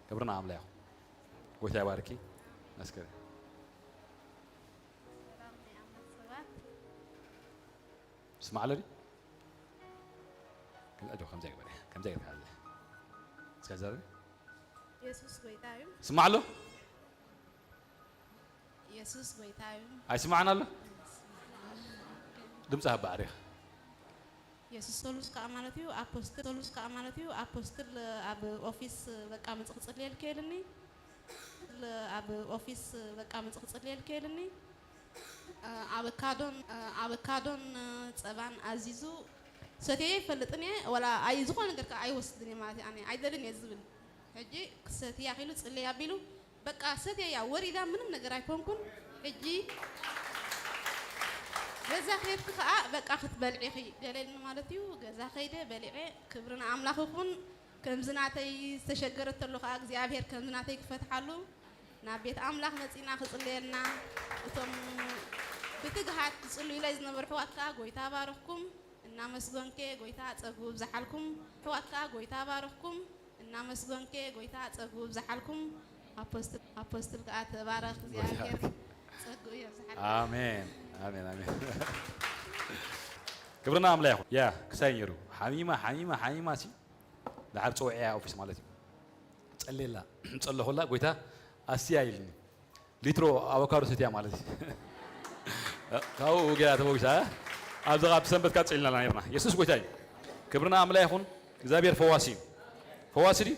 ክብርና ኣምላኽ ይኹን። ጎይታ ይባርኪ። መስከረ። ሰላም ናይ ኣምላኽ ሰባት። ስማዕ ኣለኒ። ከም ኣጆ ከምዛ ይግበር። ከምዛ ይግበር። እስከ ዘርቢ። የሱስ ጎይታ እዩ። ስማዕ ኣሎ። የሱስ ጎይታ እዩ። ኣይስማዕን ኣሎ። ድምፂ ሃባ ኣሪኻ። የሱስ ሰሉስ ከኣ ማለት እዩ ኣፖስትል፣ ሰሉስ ከኣ ማለት እዩ ኣፖስትል ኣብ ኦፊስ በቃ ምጽእ ክጽልየልኪ ኢልኒ። ኣብ ኦፊስ በቃ ምጽእ ክጽልየልኪ ኢልኒ። ኣበካዶን ኣበካዶን ጸባን ኣዚዙ ሰትየ ይፈልጥን እየ። ወላ ኣይ ዝኾነ ነገር ከኣ ኣይወስድን እየ ማለት እዩ። ኣነ ኣይደልን እየ ዝብል። ሕጂ ክሰትያ ኪሉ ጽልይ ኣቢሉ በቃ ሰትየያ ወሪዳ ምንም ነገር ኣይኮንኩን። ሕጂ ገዛ ከይድኪ ከኣ በቃ ክትበልዒኺ ገለኒ ማለት እዩ። ገዛ ከይደ በሊዐ። ክብሪ ንኣምላኽ ይኹን። ከምዚ ናተይ ዝተሸገረት ተሎ ከኣ እግዚኣብሔር ከምዚ ናተይ ክፈትሓሉ ናብ ቤት ኣምላኽ መጺና ክጽልየልና እቶም ብትግሃት ዝጽልዩለይ ዝነበሩ ኣሕዋት ከኣ ጎይታ ባረኽኩም። እናመስገንከ ጎይታ ጸጉ ይብዝሓልኩም። ኣሕዋት ከኣ ጎይታ ባረኽኩም። እናመስገንከ ጎይታ ጸጉ ይብዝሓልኩም። ኣፖስትል ኣፖስትል ከኣ ተባረኽ። እግዚኣብሔር ጸጉ ይብዝሓልኩም። ኣሜን። ኣሜን ኣሜን። ክብርና ኣምላኽ ይኹን። ያ ክሳይ ነይሩ ሓሚማ ሓሚማ ሓሚማ ሲ ድሓር ጽውዕያ ኦፊስ ማለት እዩ። ጸሌላ ጸለኹላ ጎይታ ኣስያ ኢልኒ። ሊትሮ ኣቮካዶ ሰትያ ማለት እዩ። ካብኡ ገያ ተፈዊሳ። ኣብዚ ካብ ሰንበት ካብ ጸሊና ነርና። የሱስ ጎይታ እዩ። ክብርና ኣምላኽ ይኹን። እግዚኣብሔር ፈዋሲ እዩ። ፈዋሲ ድዩ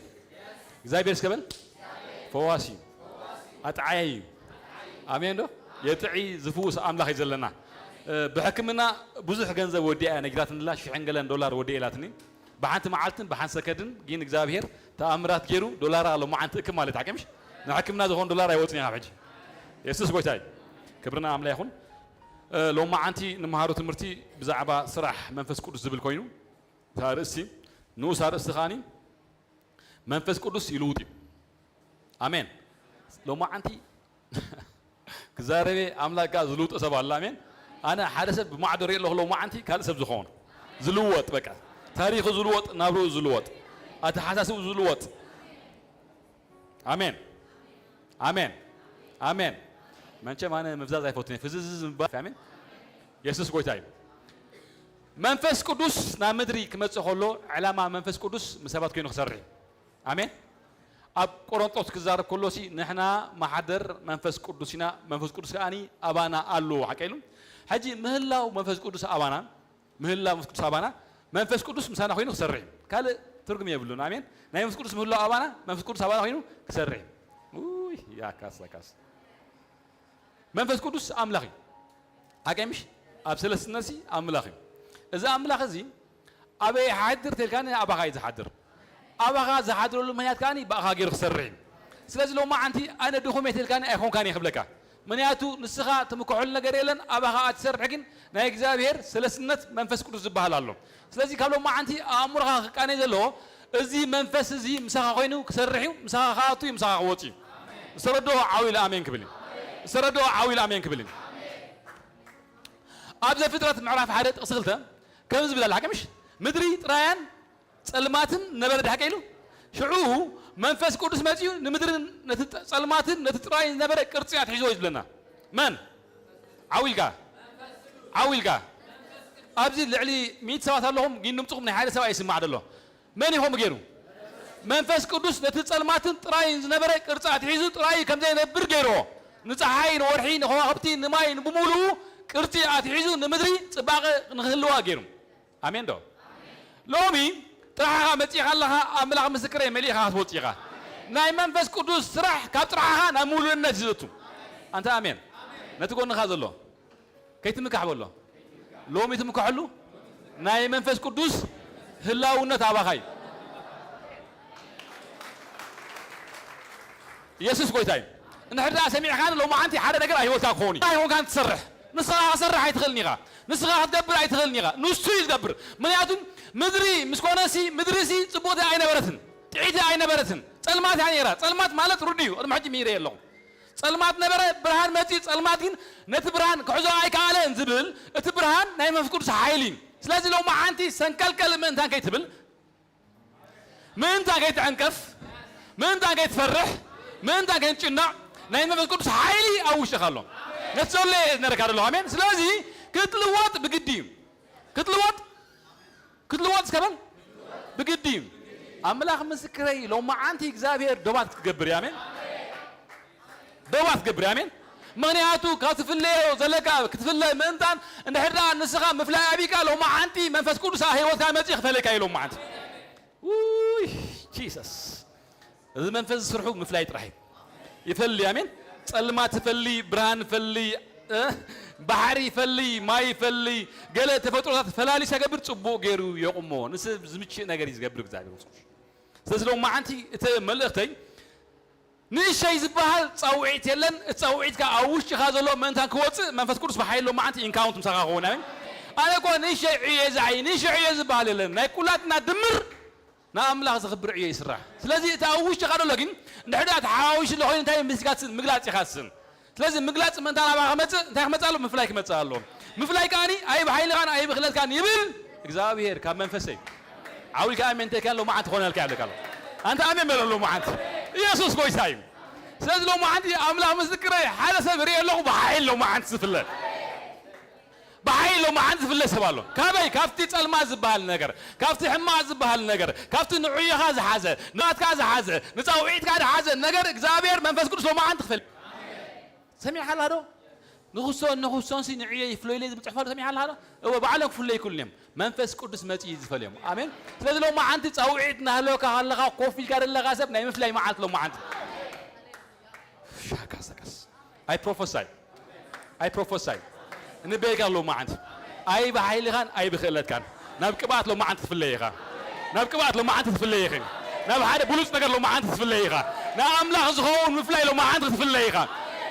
እግዚኣብሔር? እስከ በል። ፈዋሲ እዩ። ኣጥዓያይ እዩ። ኣሜን ዶ? የጥዒ ዝፍውስ ኣምላኽ እዩ ዘለና። ብሕክምና ብዙሕ ገንዘብ ወዲኣ እያ ነጊራትንላ ሽሕን ገለን ዶላር ወዲአ ኢላትኒ። ብሓንቲ መዓልትን ብሓንቲ ሰከድን ግን እግዚኣብሔር ተኣምራት ገይሩ ዶላራ ሎማዓንቲ እክብ ማለት ሓቀምሽ ንሕክምና ዝኾን ዶላር ኣይወፅን እያ ካብ ሕጂ። የሱስ ጎይታ እዩ። ክብርና ኣምላ ይኹን። ሎማዓንቲ ንመሃሮ ትምህርቲ ብዛዕባ ስራሕ መንፈስ ቅዱስ ዝብል ኮይኑ እታ ርእሲ ንኡስ ኣርእስቲ ከዓኒ መንፈስ ቅዱስ ይልውጥ እዩ። ኣሜን። ሎማዓንቲ ክዛረቤ ኣምላክ ጋር ዝልውጥ ሰብ ኣሎ። ኣሜን። ኣነ ሓደ ሰብ ብማዕዶ ሪእ ኣለኹ ሎማዓንቲ ካልእ ሰብ ዝኸውን ዝልወጥ በቃ ታሪኹ ዝልወጥ ናብርኡ ዝልወጥ ኣተሓሳስቡ ዝልወጥ። ኣሜን ኣሜን ኣሜን። መንቸም ኣነ ምፍዛዝ ኣይፈቱን ፍዝዝዝ ምባል ኣሜን። የሱስ ጎይታ እዩ። መንፈስ ቅዱስ ናብ ምድሪ ክመፅእ ከሎ ዕላማ መንፈስ ቅዱስ ምሰባት ኮይኑ ክሰርሕ እዩ። ኣሜን። ኣብ ቆሮንጦስ ክዛረብ ከሎ ሲ ንሕና ማሕደር መንፈስ ቅዱስ ኢና መንፈስ ቅዱስ ከኣኒ ኣባና ኣሎ ሓቀ ኢሉ። ሕጂ ምህላው መንፈስ ቅዱስ ኣባና ምህላው መንፈስ ቅዱስ ኣባና መንፈስ ቅዱስ ምሳና ኮይኑ ክሰርሕ እዩ። ካልእ ትርጉም የብሉን። ኣሜን። ናይ መንፈስ ቅዱስ ምህላው ኣባና መንፈስ ቅዱስ ኣባና ኮይኑ ክሰርሕ እዩ። ውይ ያካስ ያካስ መንፈስ ቅዱስ ኣምላኽ እዩ። ኣቀምሽ ኣብ ሰለስትነት ሲ ኣምላኽ እዩ። እዚ ኣምላኽ እዚ ኣበይ ሓድር ተልካኒ ኣባኻ እዩ ዝሓድር። ኣባኻ ዝሓድረሉ ምክንያት ከዓኒ ብኣኻ ገይሩ ክሰርሕ እዩ። ስለዚ ሎማዓንቲ ኣነ ድኹም እየ ተልካኒ ኣይኮንካን እየ ክብለካ። ምክንያቱ ንስኻ ትምክሐሉ ነገር የለን ኣባኻ ኣትሰርሕ ግን ናይ እግዚኣብሔር ሰለስትነት መንፈስ ቅዱስ ዝበሃል ኣሎ። ስለዚ ካብ ሎማዓንቲ ኣእምሮኻ ክቃነ ዘለዎ እዚ መንፈስ እዚ ምሳኻ ኮይኑ ክሰርሕ እዩ ምሳኻ ክኣቱ እዩ ምሳኻ ክወፅ እዩ። ዝተረድኦ ዓው ኢሉ ኣሜን ክብል እዩ። ዝተረድኦ ዓው ኢሉ ኣሜን ክብል እዩ። ኣብ ዘፍጥረት ምዕራፍ ሓደ ጥቕሲ ክልተ ከም ዝብል ኣለ ሓቀምሽ ምድሪ ጥራያን ጸልማትን ነበረ ድሓቀ ኢሉ ሽዑ መንፈስ ቅዱስ መጺኡ ንምድርን ነቲ ጸልማትን ነቲ ጥራይን ዝነበረ ቅርጺ ኣትሒዝዎ እዩ ዝብለና። መን ዓው ኢልካ ዓው ኢልካ ኣብዚ ልዕሊ ሚእቲ ሰባት ኣለኹም ግን ድምፅኹም ናይ ሓደ ሰብ ኣይስማዕ ደሎ። መን ኢኹም ገይሩ መንፈስ ቅዱስ ነቲ ጸልማትን ጥራይን ዝነበረ ቅርጺ ኣትሒዙ ጥራይ ከም ዘይነብር ገይርዎ። ንፀሓይ ንወርሒ ንኸዋኽብቲ ንማይ ንብሙሉኡ ቅርጺ ኣትሒዙ ንምድሪ ፅባቐ ንክህልዋ ገይሩ። ኣሜን ዶ? ሎሚ ጥራሕኻ መፂእኻ ኣለኻ ኣምላኽ ምስክረይ መሊእኻ ክትወፅእ ኢኻ። ናይ መንፈስ ቅዱስ ስራሕ ካብ ጥራሕኻ ናብ ሙሉእነት እዩ ዘቱ። ኣንተ ኣሜን። ነቲ ጎንኻ ዘሎ ከይትምካሕ በሎ። ሎሚ ትምክሐሉ ናይ መንፈስ ቅዱስ ህላውነት ኣባኻ እዩ። ኢየሱስ ጎይታ እዩ። እንድሕር ደኣ ሰሚዕካ ሎማዓንቲ ሓደ ነገር ኣብ ህይወትካ ክኸውን እዩ ኣይኮንካን ትሰርሕ ንስኻ ክሰርሕ ኣይትኽእልን ኢኻ። ንስኻ ክትገብር ኣይትኽእልን ኢኻ ንሱ እዩ ዝገብር። ምክንያቱ ምድሪ ምስ ኮነሲ ምድሪሲ ፅቡቕቲ ኣይነበረትን ጥዒቲ ኣይነበረትን። ፀልማት እያ ነይራ። ፀልማት ማለት ርዱ እዩ። ቅድሚ ሕጂ ምይረ ኣለኹ ጸልማት ነበረ፣ ብርሃን መጺኡ። ጸልማት ግን ነቲ ብርሃን ክሕዞ ኣይከኣለን ዝብል እቲ ብርሃን ናይ መንፈስ ቅዱስ ሓይሊ እዩ። ስለዚ ሎማዓንቲ ሰንከልከል ምእንታን ከይትብል፣ ምእንታን ከይትዕንቀፍ፣ ምእንታን ከይትፈርሕ፣ ምእንታን ከይትጭነቕ፣ ናይ መንፈስ ቅዱስ ሓይሊ ኣብ ውሽጥኻ ኣሎ። ነቲ ዘሎ እየ ዝነረካ ዘለኹ። ኣሜን። ስለዚ ክትልወጥ ብግዲ እዩ። ክትልወጥ፣ ክትልወጥ እስከ በል፣ ብግዲ እዩ። ኣምላኽ ምስክረይ፣ ሎማዓንቲ እግዚኣብሔር ዶባት ክትገብር እዩ። ኣሜን። ዶባት ክትገብር እዩ። ኣሜን። ምኽንያቱ ካብ ትፍለዮ ዘለካ ክትፍለ ምእንታን፣ እንድሕር ደኣ ንስኻ ምፍላይ ኣቢካ፣ ሎማዓንቲ መንፈስ ቅዱስ ኣብ ህይወትካ መጺኡ ክፈለካ እዩ። ሎማዓንቲ ውይ ጂሰስ፣ እዚ መንፈስ ዝስርሑ ምፍላይ ጥራሕ እዩ። ይፈሊ፣ ኣሜን። ጸልማት ይፈሊ፣ ብርሃን ይፈሊ፣ እ? ባሕሪ ይፈሊ፣ ማይ ይፈሊ፣ ገለ ተፈጥሮታት ፈላሊስ ይገብር፣ ጽቡቕ ገይሩ የቑሞ። ንሰብ ዝምችእ ነገር እዩ ዝገብር እግዚኣብሔር መንፈስ ቅዱስ። ስለዚ ሎማዓንቲ እቲ መልእኽተይ፣ ንእሸይ ዝበሃል ጻውዒት የለን። እቲ ጻውዒትካ ኣብ ውሽጥኻ ዘሎ ምእንታን ክወጽእ መንፈስ ቅዱስ ብሓይሊ ሎማዓንቲ ኢንካውንት ምሳኻ ክኸውን። ኣሜን። ኣነ እኮ ንእሸይ ዕዮ ዝዓይ፣ ንእሸይ ዕዮ ዝበሃል የለን። ናይ ኩላትና ድምር ንኣምላኽ ዘኽብር ዕዮ ይስራሕ። ስለዚ እቲ ኣብ ውሽጥኻ ዘሎ ግን እንድሕር ደኣ ተሓዋዊሱ ኣሎ ኮይኑ እንታይ ምስጋድ ስን ምግላጽ ኢኻ ስን። ስለዚ ምግላጽ ምእንታን ኣባኻ ክመጽእ እንታይ ክመጽእ ኣሎ? ምፍላይ ክመጽእ ኣሎ። ምፍላይ ከኣኒ ኣይ ብሓይልኻን ኣይ ብኽእለትካን ይብል እግዚኣብሔር ካብ መንፈሰይ። ዓው ኢልካ ኣሜን እንተኢልካ ሎማዓንቲ ክኾነልካ ይብለካ ኣሎ። ኣንታ ኣሜን በል ሎማዓንቲ። ኢየሱስ ጎይታ እዩ። ስለዚ ሎማዓንቲ ኣምላኽ ምስክረይ ሓደ ሰብ ርእየ ኣለኹ ብሓይሊ ሎማዓንቲ ዝፍለጥ። ብሓይሊ ሎማዓንቲ ዝፍለ ሰብ ኣሎ። ካበይ? ካብቲ ጸልማት ዝበሃል ነገር፣ ካብቲ ሕማቕ ዝበሃል ነገር፣ ካብቲ ንዕዮኻ ዝሓዘ፣ ንባትካ ዝሓዘ፣ ንጻውዒትካ ዝሓዘ ነገር እግዚኣብሔር መንፈስ ቅዱስ ሎማዓንቲ ክፈል። ሰሚዕካ ኣለኻ ዶ? ንኽሶን ንኽሶንሲ ንዕዮ ይፍለዩለይ ዝብል ጽሑፍ ኣሎ። ሰሚዕካ ኣለኻ ዶ? እወ፣ ባዕሎም ክፍለዩ ይክእሉን እዮም። መንፈስ ቅዱስ መጺኡ እዩ ዝፈልዮም። ኣሜን። ስለዚ ሎማዓንቲ ጻውዒት እናሃለወካ ከለኻ ኮፍ ኢልካ ዘለኻ ሰብ ናይ ምፍላይ መዓልቲ ሎማዓንቲ። ሻካሰከስ። I prophesy. I prophesy. እንበይካ ሎማዓንቲ። ኣይ ብሓይልኻን ኣይ ብኽእለትካን። ናብ ቅብኣት ሎማዓንቲ ትፍለይ ኢኻ። ናብ ቅብኣት ሎማዓንቲ ትፍለይ ኢኺ። ናብ ሓደ ብሉጽ ነገር ሎማዓንቲ ትፍለይ ኢኻ። ንኣምላኽ ዝኸውን ምፍላይ ሎማዓንቲ ክትፍለይ ኢኻ።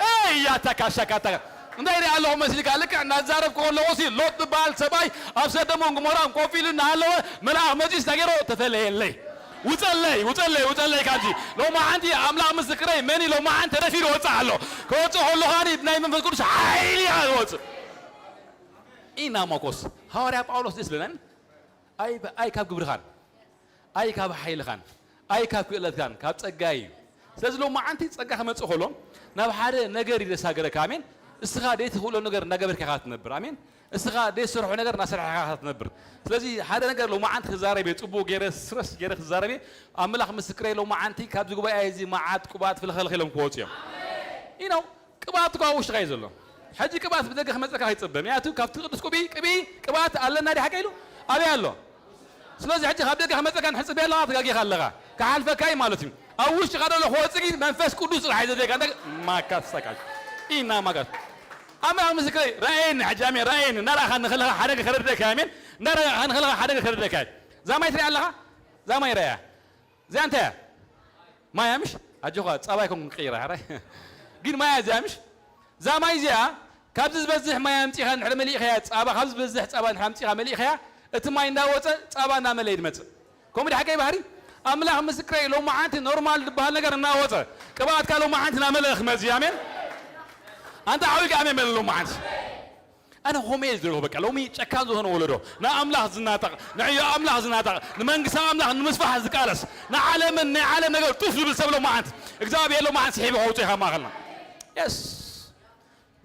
ኤይ፣ ያታካ ሻካታካ። እንታይ ርኢ ኣለኹ መሲልካ? ልክዕ እናዛረብኩ ከለኹ ሲ ሎጥ ዝበሃል ሰብኣይ ኣብ ሰዶምን ጎሞራን ኮፍ ኢሉ እናሃለወ መልኣኽ መጺኡስ እንታይ ገይሮ? ተፈለየለይ። ውጸለይ፣ ውጸለይ፣ ውጸለይ ካብዚ። ሎማዓንቲ ኣምላኽ ምስክረይ፣ መን እዩ ሎማዓንቲ ተደፊሩ ወጽእ ኣሎ? ክወጽእ ከሎ ከኣኒ ብናይ መንፈስ ቅዱስ ሓይሊ ኢኻ ዝወጽእ። ኢና ማኮስ፣ ሃዋርያ ጳውሎስ ደስ ዝብለና፣ ኣይ፣ ኣይ ካብ ግብርኻን፣ ኣይ ካብ ሓይልኻን፣ ኣይ ካብ ክእለትካን፣ ካብ ጸጋ እዩ። ስለዚ ሎማዓንቲ ጸጋ ክመጽእ ከሎ፣ ናብ ሓደ ነገር እዩ ዘሳግረካ። ኣሜን። እስኻ ዘይትኽእሎ ነገር እናገበርካ ኢኻ ትነብር። ኣሜን። እስኻ ዘይትሰርሖ ነገር እናሰርሕካ ኢኻ ትነብር። ስለዚ ሓደ ነገር ሎማዓንቲ ክዛረብ እየ፣ ጽቡቕ ገይረ፣ ስረስ ገይረ ክዛረብ እየ። ኣምላኽ ምስክረይ፣ ሎማዓንቲ ካብዚ ጉባኤ እዚ መዓት ቅብኣት ፍልኸልኽ ኢሎም ክወጹ እዮም። You know፣ ቅብኣት እኮ ኣብ ውሽጥኻ እዩ ዘሎ። ሕጂ ቅብኣት ብደገ ክመጸካ ከይትጽበ። ምክንያቱ ካብቲ ቅዱስ ቅብኢ፣ ቅብኢ፣ ቅብኣት ኣለና ድዩ ሓቀ ኢሉ? ኣበይ ኣሎ? ስለዚ ሕጂ ካብ ደገ ክመጸካ ንሕጽበ ኣለኻ፣ ተጋጊኻ ኣለኻ። ክሓልፈካ እዩ ማለት እዩ። ኣብ ውሽጥኻ ዘሎ ክወጽእ ግን መንፈስ ቅዱስ ጥራሕ እዩ ዘድልየካ። እንዳ-፣ ማካስ ተካሽ። ኢና ማካስ። ኣምላኽ ምስክረይ፣ ራእየኒ ሕጂ ኣሜን፣ ራእየኒ። እናረኣኻ ንኸለኻ ሓደ ነገር ከረድኣካ፣ ኣሜን። እናረኣኻ ንኸለኻ ሓደ ነገር ከረድኣካ። እዛ ማይ ትሪኣ ኣለኻ? እዛ ማይ ራእያ። እዚኣ እንታይ እያ? ማይ እያ ምሽ? ኣጆኻ፣ ጸባይ ኮንኩ ክቕይራ፣ ሕራይ። ግን ማይ እያ እዚኣ ምሽ? እዛ ማይ እዚኣ፣ ካብዚ ዝበዝሕ ማይ ኣምጺኻ እንድሕር መሊእኻያ፣ ጸባ፣ ካብዚ ዝበዝሕ ጸባ እንድሕር ኣምጺኻ መሊእኻያ፣ እቲ ማይ እንዳወጸ፣ ጸባ እንዳመለየ ይመጽእ። ከምኡ ድዩ ሓቀይ ባህሪ? ኣምላኽ ምስክረይ፣ ሎማዓንቲ ኖርማል ዝበሃል ነገር እናወጸ፣ ቅብኣትካ ሎማዓንቲ እናመለአ ክመጽእ እዩ። ኣሜን። ኣንታ ዓው ኢልካ ኣሜን በል ሎማዓንቲ። ኣነ ኾመ እየ ዝደልዮ፣ በቃ፣ ሎሚ ጨካን ዝኾነ ወለዶ፣ ንኣምላኽ ዝናጠቕ፣ ንዕዮ ኣምላኽ ዝናጠቕ፣ ንመንግስቲ ኣምላኽ ንምስፋሕ ዝቃለስ፣ ንዓለምን ናይ ዓለም ነገር ጡፍ ዝብል ሰብ ሎማዓንቲ፣ እግዚኣብሔር ሎማዓንቲ ስሒቡ ከውፅእ ካብ ማእኸልና። የስ።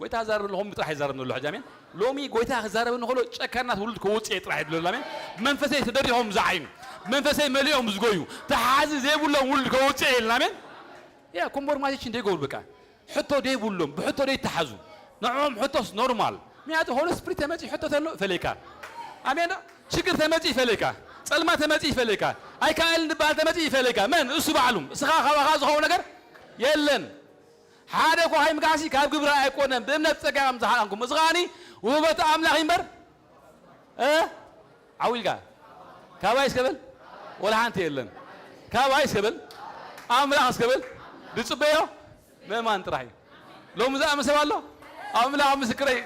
ጎይታ ክዛረብ ኣለኹም ጥራሕ ይዛረብ ነሎ ሕጂ፣ ኣሜን። ሎሚ ጎይታ ክዛረብ እንከሎ ጨካናት ውሉድ ከውፅእ እየ ጥራሕ ይብለሉ፣ ኣሜን። ብመንፈሰይ ተደሪኾም ዝዓይኑ፣ ብመንፈሰይ መሊኦም ዝጎዩ፣ ተሓዚ ዘይብሎም ውሉድ ከውፅእ እየ ኢልና፣ ኣሜን። ያ ኮምቦርማይዜሽን ደይገብሩ በቃ። ሕቶ ደይብሎም፣ ብሕቶ ደይተሓዙ። ንዕኦም ሕቶስ ኖርማል። ምክንያቱ ሆሊ ስፕሪት ተመጺኡ ሕቶ ተሎ ፈለይካ። ኣሜን ዶ? ሽግር ተመጺኡ ፈለይካ። ጸልማ ተመጺኡ ፈለይካ። ኣይከኣልን ዝበሃል ተመጺኡ ፈለይካ። መን? እሱ ባዕሉ። እስኻ ካባኻ ዝኸውን ነገር የለን። ሓደ እኮ ሃይምካሲ ካብ ግብሪ ኣይኮነን፣ ብእምነት ጸጋ ከም ዝሃንኩም። እዚ ከኣኒ ውህበት ኣምላኽ እዩ እምበር፣ እ? ዓው ኢልካ። ካባይ እስከ በል። ወላ ሓንቲ የለን። ካባይ እስከ በል። ኣምላኽ እስከ በል። ዝጽበዮ ምእማን ጥራሕ እዩ። ሎሚ ዝኣምን ሰብ ኣሎ? ኣምላኽ ምስክረይ።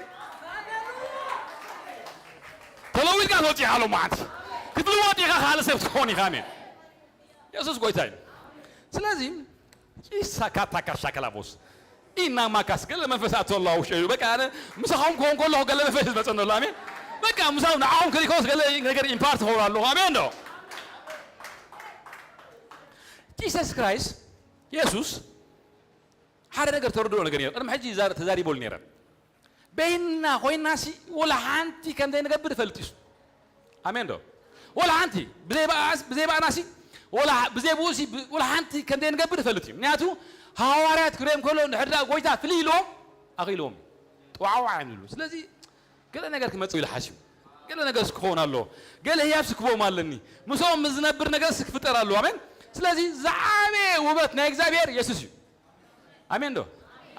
ተለዊጥካ ትወጽእ ኢኻ ሎማዓንቲ። ክትልወጥ ኢኻ፣ ካልእ ሰብ ትኸውን ኢኻ። ኣሜን። የሱስ ጎይታ እዩ። ስለዚ ኢሳካታካ ሻከላቦስ ኢና ማካስ ገለ መንፈስ ኣቶ ኣሎ ውሽጢ እዩ። በቃ ኣነ ምሳኹም ክኾን ከለኹ ገለ መንፈስ ዝመጸኒ ኣሎ። ኣሜን። በቃ ምሳኹም ንዓኹም ክሪኮስ ገለ ነገር ኢምፓርት ክኸውን ኣለኹ። ኣሜን ዶ? ጂሰስ ክራይስት የሱስ ሓደ ነገር ተረድኦ ነገር ነይሩ። ቅድሚ ሕጂ ይዛረ-፣ ተዛሪበሉ ነይረ። በይንና ኮይንናሲ ወላ ሓንቲ ከም ዘይንገብር ይፈልጥ እዩ። ኣሜን ዶ? ወላ ሓንቲ ብዘይ ብኣስ-፣ ብዘይ ብኣናሲ ወላ ሕ-፣ ብዘይ ብኡሲ ብ-፣ ወላ ሓንቲ ከም ዘይንገብር ይፈልጥ እዩ። ምክንያቱ ሃዋርያት ክርእዮም ከሎ ንሕድራ ጎይታ ፍልይ ኢልዎም ኣኽኢልዎም እዩ። ጠዋዕዋዕ እዮም ዝብሉ። ስለዚ ገለ ነገር ክመጽእ ኢሉ ሓሲቡ። ገለ ነገርስ ክኸውን ኣለዎ። ገለ ህያብስ ክቦም ኣለኒ። ምስኦም ዝነብር ነገርስ ክፍጠር ኣለዎ። ኣሜን። ስለዚ ዝዓበየ ውበት ናይ እግዚኣብሔር የሱስ እዩ። ኣሜን ዶ?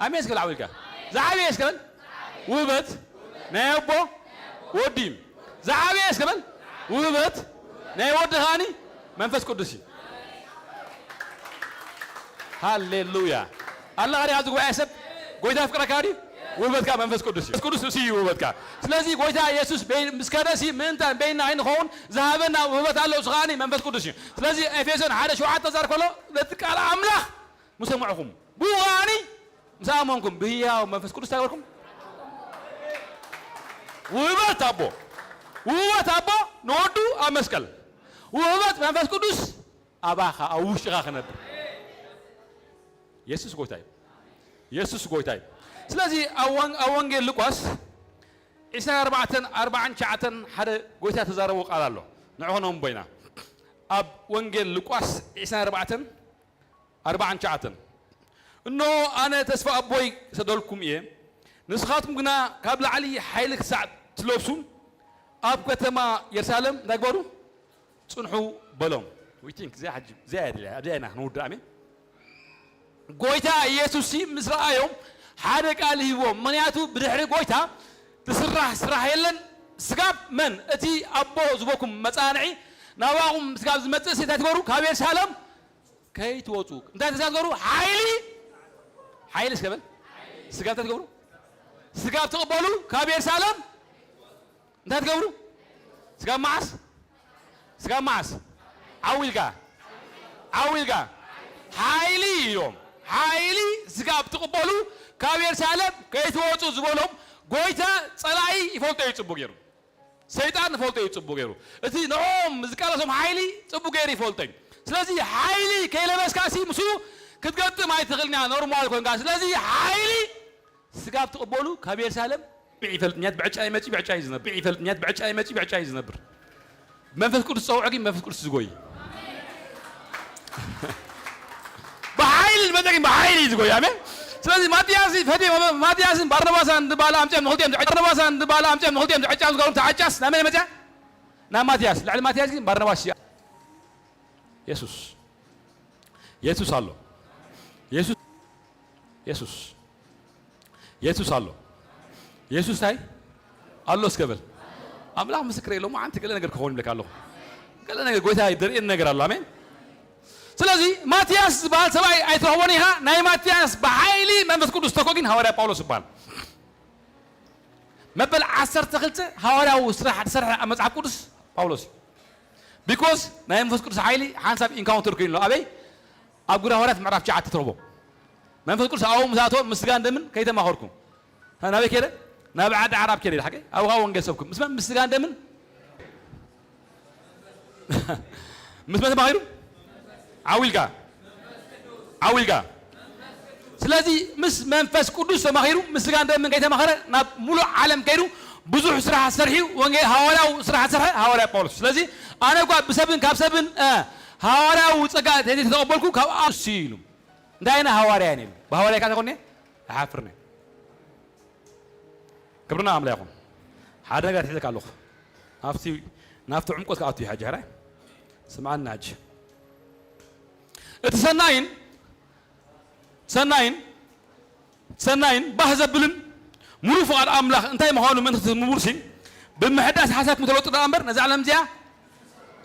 ኣሜን እስከ ብላዕ ኢልካ። ዝዓበየ እስከ በል። ውበት ናይ ኣቦ ወዲ እዩ። ዝዓበየ እስከ በል። ውበት ናይ ወዲ ከዓኒ መንፈስ ቅዱስ እዩ። ሃሌሉያ። ኣላ ኸዲ ኣብዚ ጉባኤ ሰብ ጎይታ ፍቅረካ ድዩ? ውበትካ መንፈስ ቅዱስ እዩ። መንፈስ ቅዱስ እሱ እዩ ውበትካ። ስለዚ ጎይታ የሱስ በይ-፣ ምስ ከደሲ ምእንታን በይና ኣይንኸውን ዝሃበና ውበት ኣሎ፣ እሱ ከዓኒ መንፈስ ቅዱስ እዩ። ስለዚ ኤፌሶን ሓደ ሸውዓተ ዛር ከሎ ነቲ ቃል ኣምላኽ ምሰማዕኹም፣ ብኡ ከዓኒ ምስ ኣመንኩም፣ ብህያው መንፈስ ቅዱስ እንታይ ገበርኩም? ውበት ኣቦ፣ ውበት ኣቦ ንወዱ ኣብ መስቀል፣ ውህበት መንፈስ ቅዱስ ኣባኻ፣ ኣብ ውሽጥኻ ክነብር። የሱስ ጎይታ እዩ። የሱስ ጎይታ እዩ። ስለዚ ኣብ ወን-፣ ኣብ ወንጌል ሉቃስ ዒስራን ኣርባዕተን ኣርባዓን ትሽዓተን ሓደ ጎይታ ተዛረቦ ቃል ኣሎ። ንዑ ኸነንብቦ ኢና። ኣብ ወንጌል ሉቃስ ዒስራን ኣርባዕተን ኣርባዓን ትሽዓተን፣ "እንሆ ኣነ ተስፋ ኣቦይ ሰደልኩም እየ፣ ንስኻትኩም ግና ካብ ላዕሊ ሓይሊ ክሳዕ ትለብሱ ኣብ ከተማ የሩሳሌም እንታይ ግበሩ? ጽንሑ" በሎም። We think እዚኣ ሕጂ፣ እዚኣ እያ ድልያ፣ ኣብዚኣ ኢና ክንውድእ። ኣሜን። ጎይታ ኢየሱስ ሲ ምስ ረኣዮም ሓደ ቃል ሂቦም። ምኽንያቱ ብድሕሪ ጎይታ ትስራሕ ስራሕ የለን። ስጋብ መን? እቲ ኣቦ ዝቦኩም መጻንዒ ናባኹም ስጋብ ዝመጽእ ሲ እንታይ ትበሩ? ካብ የሩሳሌም ከይትወጹ። እንታይ ተስጋብ ትገብሩ? ሓይሊ፣ ሓይሊ እስከ በል። ስጋብ እንታይ ትገብሩ? ስጋብ ትቕበሉ ካብ የሩሳሌም እንታይ ትገብሩ? ስጋብ መዓስ? ስጋብ መዓስ? ዓው ኢልካ፣ ዓው ኢልካ። ሓይሊ እዮም። ሓይሊ ስጋብ ትቕበሉ ካብ የሩሳሌም ከይትወጹ ዝበሎም ጎይታ ጸላኢ ይፈልጦ እዩ ጽቡቕ ገይሩ። ሰይጣን ይፈልጦ እዩ ጽቡቕ ገይሩ። እቲ ንዕኦም ዝቃለሶም ሓይሊ ጽቡቕ ገይሩ ይፈልጦ እዩ። ስለዚ ሓይሊ ከይለበስካ ሲ ምስኡ ክትገጥም ኣይትኽእልን እያ፣ ኖርማል ኮንካ። ስለዚ ሓይሊ ስጋብ ትቕበሉ ካብ የሩሳሌም ብዕ ይፈልጥ ምክንያት ብዕጫ ይመጺ ብዕጫ እዩ ዝነብር። ብዕ ይፈልጥ ምክንያት ብዕጫ ይመጺ ብዕጫ እዩ ዝነብር። መንፈስ ቅዱስ ዝጸውዖ ግን መንፈስ ቅዱስ ዝጎይ። ብሓይሊ ዝመጸ ግን ብሓይሊ እዩ ዝጎይ። ኣሜን። ስለዚ ማትያስ ፈትየ፣ ማትያስን ባርናባሳን ዝበሃሉ ኣምጺኦም ንኽልቲኦም ዝዐ-፣ ባርናባሳን ዝበሃሉ ኣምጺኦም ንኽልቲኦም ዝዐጫ ዝገብሩ ተዓጫስ ናብ መን መጸ? ናብ ማትያስ። ልዕሊ ማትያስ ግን ባርናባስ እዩ። የሱስ፣ የሱስ ኣሎ። የሱስ፣ የሱስ፣ የሱስ ኣሎ። የሱስ እንታይ ኣሎ እስከ በል። ኣምላኽ ምስክረይ፣ ሎማዓንቲ ገለ ነገር ክኸውን ይብለካ ኣለኹ። ገለ ነገር ጎይታ ይደርእየኒ ነገር ኣሎ። ኣሜን። ስለዚ ማትያስ ዝበሃል ሰብኣይ ኣይትረኽቦን ኢኻ። ናይ ማትያስ ብሓይሊ መንፈስ ቅዱስ ተኮ ግን ሃዋርያ ጳውሎስ ይበሃል። መበል ዓሰርተ ክልተ ሃዋርያዊ ስራሕ ዝሰርሐ ኣብ መጽሓፍ ቅዱስ ጳውሎስ እዩ። ቢኮዝ ናይ መንፈስ ቅዱስ ሓይሊ ሓንሳብ ኢንካውንተር ኮይኑ ኣሎ። ኣበይ? ኣብ ግብረ ሃዋርያት ምዕራፍ ትሽዓተ ትረኽቦ። መንፈስ ቅዱስ ኣብኡ ምስ ኣተወ ምስ ስጋን ደምን ከይተማኸርኩ። ናበይ ከደ? ናብ ዓዲ ዓራብ ከደ። ሓቀይ? ኣብኡ ኸኣ ወንጌል ሰብኩ። ምስ መን? ምስ ስጋን ደምን? ምስ መን ተማኺሩ? ዓው ኢልካ። ዓው ኢልካ። ስለዚ ምስ መንፈስ ቅዱስ ተማኺሩ፣ ምስ ስጋን ደምን ከይተማኸረ ናብ ሙሉእ ዓለም ከይዱ ብዙሕ ስራሕ ሰርሒ፣ ወንጌል ሃዋርያዊ ስራሕ ሰርሐ ሃዋርያ ጳውሎስ። ስለዚ ኣነ እኳ ብሰብን ካብ ሰብን፣ እ፣ ሃዋርያዊ ጸጋ ተተቐበልኩ ካብ ኣብ ሲ ኢሉ። እንታይ ኣይነ ሃዋርያ እየ ኢሉ። ብሃዋርያ እካ ተኾነ ይሓፍርነ። ክብርና ኣምላኽ ይኹን። ሓደ ነገር ሒዘካ ኣለኹ። ናብቲ፣ ናብቲ ዕምቆት ክኣቱ እዩ ሕጂ፣ ሕራይ። ስምዓና ሕጂ። እቲ ሰናይን፣ ሰናይን፣ ሰናይን ባህ ዘብልን ሙሉእ ፍቓድ ኣምላኽ እንታይ ምዃኑ ምእንቲ ክትምርምሩሲ፣ ብምሕዳስ ሓሳብኩም ተለውጡ ደኣ እምበር፣ ነዛ ዓለም እዚኣ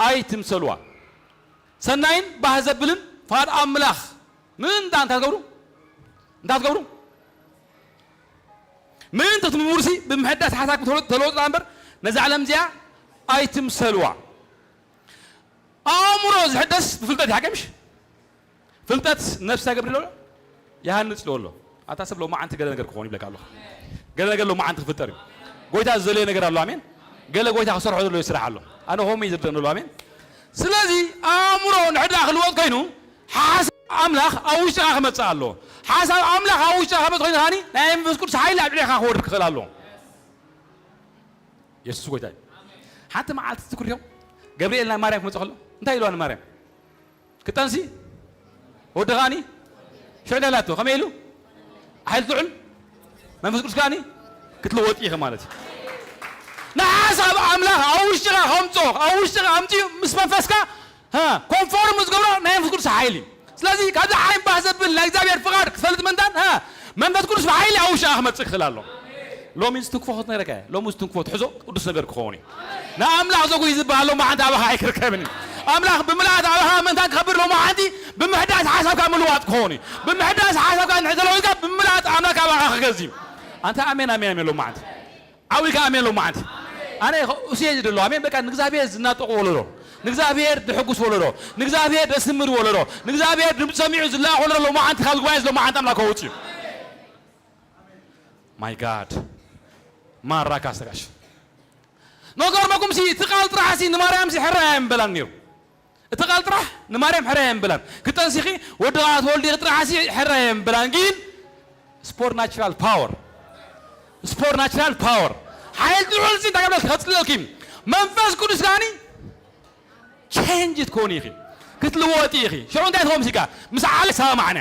ኣይትምሰልዋ። ሰናይን ባህ ዘብልን ፍቓድ ኣምላኽ ምእንታ እንታይ ትገብሩ? እንታይ ትገብሩ? ምእንቲ ክትምርምሩሲ ብምሕዳስ ሓሳብኩም ተለውጡ፣ ተለውጡ ደኣ እምበር፣ ነዛ ዓለም እዚኣ ኣይትምሰልዋ። ኣእምሮ ዝሕደስ ብፍልጠት እዩ፣ ሓቂ ምሽ? ፍልጠት ነፍሲ ይገብር ኣሎ፣ ይሃንጽ ኣሎ። ኣታ ሰብ ሎማዓንቲ ገለ ነገር ክኸውን ይብለካ ኣለኹ። ገለ ነገር ሎማዓንቲ ክፍጠር እዩ። ጎይታ ዝደለዮ ነገር ኣሎ፣ ኣሜን። ገለ ጎይታ ክሰርሖ ዘለዎ ስራሕ ኣሎ። ኣነ ሆም እዩ ዝርደን ዘሎ፣ ኣሜን። ስለዚ ኣእምሮ ንሕዳ ክልወጥ ኮይኑ ሓሳብ ኣምላኽ ኣብ ውሽጥኻ ክመጽእ ኣለዎ። ሓሳብ ኣምላኽ ኣብ ውሽጥኻ ክመጽእ ኮይኑ ከዓኒ ናይ መንፈስ ቅዱስ ሓይሊ ኣብ ልዕሌኻ ክወርድ ክኽእል ኣለዎ። የሱስ ጎይታ እዩ። ሓንቲ መዓልቲ ትዝክሩ ዲኹም? ገብርኤል ናብ ማርያም ክመጽእ ከሎ እንታይ ኢልዋ ንማርያም? ክጠንሲ ወዲ ከዓኒ ሽዑ እንታይ ኢላቶ? ከመይ ኢሉ? ሓይሊ ትውዕል መንፈስ ቅዱስ ከዓኒ ክትልወጥ ኢኺ ማለት እዩ። ንሓሳብ ኣምላኽ ኣብ ውሽጥኻ ከምጾ፣ ኣብ ውሽጥኻ ኣምጺኡ ምስ መንፈስካ፣ ሃ፣ ኮንፎርም ዝገብሮ ናይ መንፈስ ቅዱስ ሓይሊ እዩ። ስለዚ ካብዚ ዓለም ባህ ዘብል ናይ እግዚኣብሔር ፍቓድ ክትፈልጥ ምእንታን፣ ሃ፣ መንፈስ ቅዱስ ብሓይሊ ኣብ ውሽጥኻ ክመጽእ ክኽእል ኣሎ። ሎሚ ዝትንክፎ ክትነግረካ እየ። ሎሚ ዝትንክፎ ትሕዞ ቅዱስ ነገር ክኸውን እዩ። ንኣምላኽ ዘጉሂ ዝበሃል ሎማዓንቲ ኣባኻ ኣይክርከብን እዩ። ኣምላኽ ብምልኣት ኣባኻ ምእንታን ክኸብር ሎማዓንቲ ብምሕዳስ ሓሳብካ ምልዋጥ ክኸውን እዩ። ብምሕዳስ ሓሳብካ እንድሕር ተለዊጥካ ብምልኣት ኣምላኽ ኣባኻ ክገዝ እዩ። ኣንታ ኣሜን፣ ኣሜን፣ ኣሜን ሎማዓንቲ። ዓው ኢልካ ኣሜን ሎማዓንቲ። ኣነ እሱ እየ ዝደሎ ኣሜን። በቃ ንእግዚኣብሔር ዝናጠቕ ወለዶ፣ ንእግዚኣብሔር ድሕጉስ ወለዶ፣ ንእግዚኣብሔር ደስምር ወለዶ፣ ንእግዚኣብሔር ድምፂ ሰሚዑ ዝለኣኽ ወለዶ ሎማዓንቲ ካብ ጉባኤ ሎማዓንቲ ኣምላኽ ከውፅእ እዩ። ማይ ጋድ ማራ ካስተጋሽ ነገር መኩም ሲ እቲ ቃል ጥራሕ ሲ ንማርያም ሲ ሕራይ ኣይምበላን ነይሩ። እቲ ቃል ጥራሕ ንማርያም ሕራይ ኣይምበላን። ክጠንሲኺ ወዲ ቃ ትወልዲ ጥራሕ ሲ ሕራይ ኣይምበላን። ግን ስፖርናቹራል ፓወር፣ ስፖርናቹራል ፓወር ሓይል ትውዕል ሲ እንታይ ከብለልኪ ከጽልለልኪ መንፈስ ቅዱስ ጋኒ ቸንጅ ትኮኒ ኢኺ። ክትልወጢ ኢኺ። ሽዑ እንታይ ትኸውን? ሲካ ምስ ዓለ ኣይሰማማዕና፣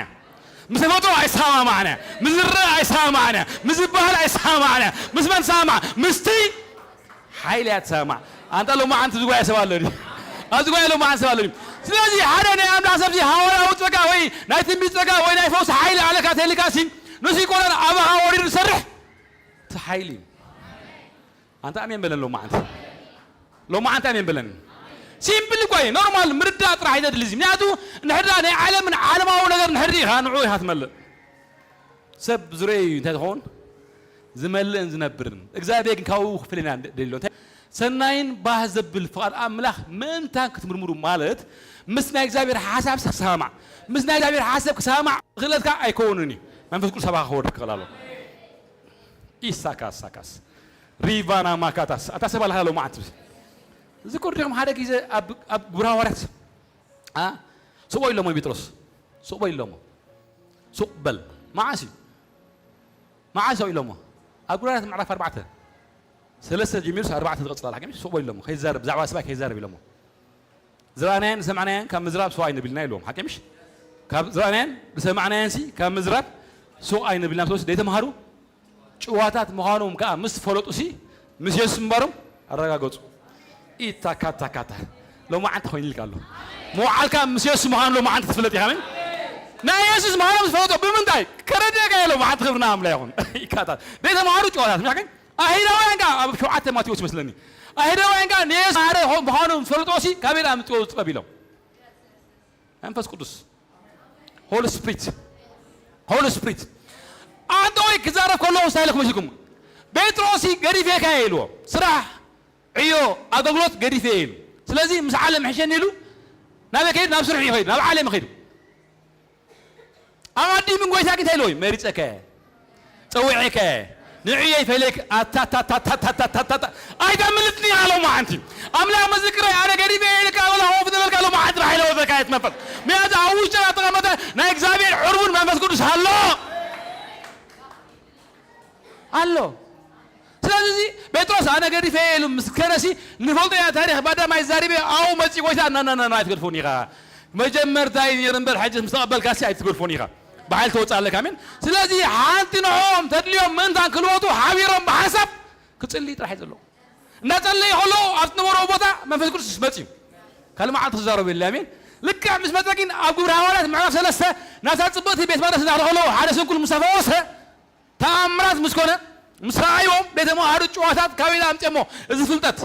ምስ ተፈጥሮ ኣይሰማማዕና፣ ምስ ዝረአ ኣይሰማማዕና፣ ምስ ዝበሃል ኣይሰማማዕና። ምስ መን ትሰማማዕ? ምስቲ ሓይሊ እያ ትሰማማዕ። ኣንታ ሎማዓንቲ ዝጓየ ሰብ ኣሎ ድዩ? ኣብዚ ጓየ ሎማዓንቲ ሰብ ኣሎ ድዩ? ስለዚ ሓደ ናይ ኣምላኽ ሰብዚ ሃዋርያዊ ጸጋ ወይ ናይ ትንቢት ጸጋ ወይ ናይ ፈውሲ ሓይሊ ኣለካ ተልካሲ ንሱ ይኮነን ኣባኻ ወሪዱ ዝሰርሕ እቲ ሓይሊ እዩ። ኣንታ ኣሜን በለን ሎማዓንቲ። ሎማዓንቲ ኣሜን በለን። ሲምፕል እኮ እዩ። ኖርማል ምርዳእ ጥራሕ እዩ ዘድሊ እዚ። ምክንያቱ እንድሕር ናይ ዓለምን ዓለማዊ ነገር እንድሕር ርኢኻ ንዕኡ ኢኻ ትመልእ። ሰብ ብዙርያኡ እዩ እንታይ ዝኸውን? ዝመልእን ዝነብርን። እግዚኣብሔር ግን ካብኡ ክፍለና ደሊሎ። እንታይ? ሰናይን ባህ ዘብል ፍቓድ ኣምላኽ ምእንታን ክትምርምሩ ማለት ምስ ናይ እግዚኣብሔር ሓሳብ ክሰማማዕ፣ ምስ ናይ እግዚኣብሔር ሓሳብ ክሰማማዕ ክእለትካ ኣይከውንን እዩ። መንፈስ ቅዱስ ኣባኻ ክወርድ ክኽእል ኣለዎ። ኢሳካስ ሳካስ ሪቫና ማካታስ ኣታ ሰብ ኣለካ ሎማዓንቲ እዚ ኩርዲኹም ሓደ ግዜ ኣብ ኣብ ግብረ ሃዋርያት አ ስቆ ኢሎሞ ጴጥሮስ ስቆ ኢሎሞ ሱቅ በል መዓስ እዩ መዓስ እዩ ኢሎሞ ኣብ ግብረ ሃዋርያት ምዕራፍ ኣርባዕተ ሰለስተ ጀሚሩስ ኣርባዕተ ዝቐጽል ኣላ ሓኪም ስቆ ኢሎሞ ከይዛረብ ብዛዕባ ሰብኣይ ከይዛረብ ኢሎሞ ዝረኣናየን ዝሰማዕናየን ካብ ምዝራብ ስቕ ኣይንብል ኢና ኢልዎም። ሓቂ ምሽ? ካብ ዝረኣናየን ዝሰማዕናየን ሲ ካብ ምዝራብ ስቕ ኣይንብል ኢና። ምስ ደይተምሃሩ ጭዋታት ምዃኖም ከኣ ምስ ፈለጡ ሲ ምስ የሱስ ምንባሮም ኣረጋገጹ። ኢታካታካታ ሎማዓንቲ ኮይኑ ኢልካ ኣሎ። መውዓልካ ምስ የሱስ ምዃኑ ሎማዓንቲ ክትፍለጥ ኢኻ። ኣሜን። ናይ የሱስ ምዃኖም ዝፈለጡ ብምንታይ? ከረድእካ እየ ሎማዓንቲ ክብርና ኣምላ ይኹን። ኢካታት ደይተምሃሩ ጭዋታት ምሻ ግን ኣሂዳውያን ከኣ ኣብ ሸውዓተ ማቴዎስ ይመስለኒ ኣሂዳውያን ከኣ ንየሱስ ሓደ ምዃኑ ዝፈልጦ ሲ ካበይ ደኣ ኣምጽኦ ዝጥበብ ኢሎም መንፈስ ቅዱስ ሆሊ ስፕሪት ሆሊ ስፕሪት ኣንተ ወይ ክዛረብ ከለኹ እንታይ ኢለኩም መሲልኩም ጴጥሮስ ገዲፌካ እየ ኢልዎ ስራሕ ዕዮ ኣገልግሎት ገዲፈ እየ ኢሉ ስለዚ ምስ ዓለም ሕሸኒ ኢሉ ናበይ ከይዱ ናብ ስርሑ እዩ ከይዱ ናብ ዓለም ከይዱ ኣቐዲሙ ንጎይታ ግን እንታይ ኢልዎ እዩ? መሪጸከ፣ ጸዊዔከ፣ ንዕየይ ፈለይክ ኣታታታታታታታታ ኣይተምልጥኒ ኢኻ ሎማዓንቲ። ኣምላኽ ምስክረይ ኣነ ገዲፈ ኢልካ ወላ ሆፍ ዝበልካ ሎማዓንቲ ንሓይለ ወዘካ የትመፈል። ምክንያቱ ኣብ ውሽጥና ተቐመጠ ናይ እግዚኣብሔር ዕርቡን መንፈስ ቅዱስ ኣሎ። ኣሎ። ስለዚ እዚ ጴጥሮስ ኣነ ገዲፈ ኢሉ ምስ ከነሲ ንፈልጦ ኢና ታሪኽ ባዳማይ ዛሪበ ኣብኡ መፂ ጎይታ ናናናና ኣይትገድፎን ኢኻ መጀመርታ እዩ ነይሩ እምበር ሕጂ ምስ ተቐበልካሲ ኣይትገድፎን ኢኻ ብሓይሊ ተወፅእ ኣለካ ኣሜን ስለዚ ሓንቲ ንዕኦም ተድልዮም ምእንታን ክልወጡ ሓቢሮም ብሓንሳብ ክፅልይ ጥራሕ እዩ ዘለዎ እናፀለየ ከለዉ ኣብ ዝነበረዎ ቦታ መንፈስ ቅዱስ መፅዩ ካልእ መዓልቲ ክዛረቡ የለ ኣሜን ልክዕ ምስ መፀ ግን ኣብ ግብሪ ሃዋርያት ምዕራፍ ሰለስተ ናብታ ፅብቕቲ ቤት መቅደስ እናኸዱ ከለዉ ሓደ ስንኩል ምስ ተፈወሰ ተኣምራት ምስ ኮነ ምስ ረኣይዎም ቤተ መዋህዶ ጭዋታት ካበይ ኣምፅኦሞ እዚ ፍልጠት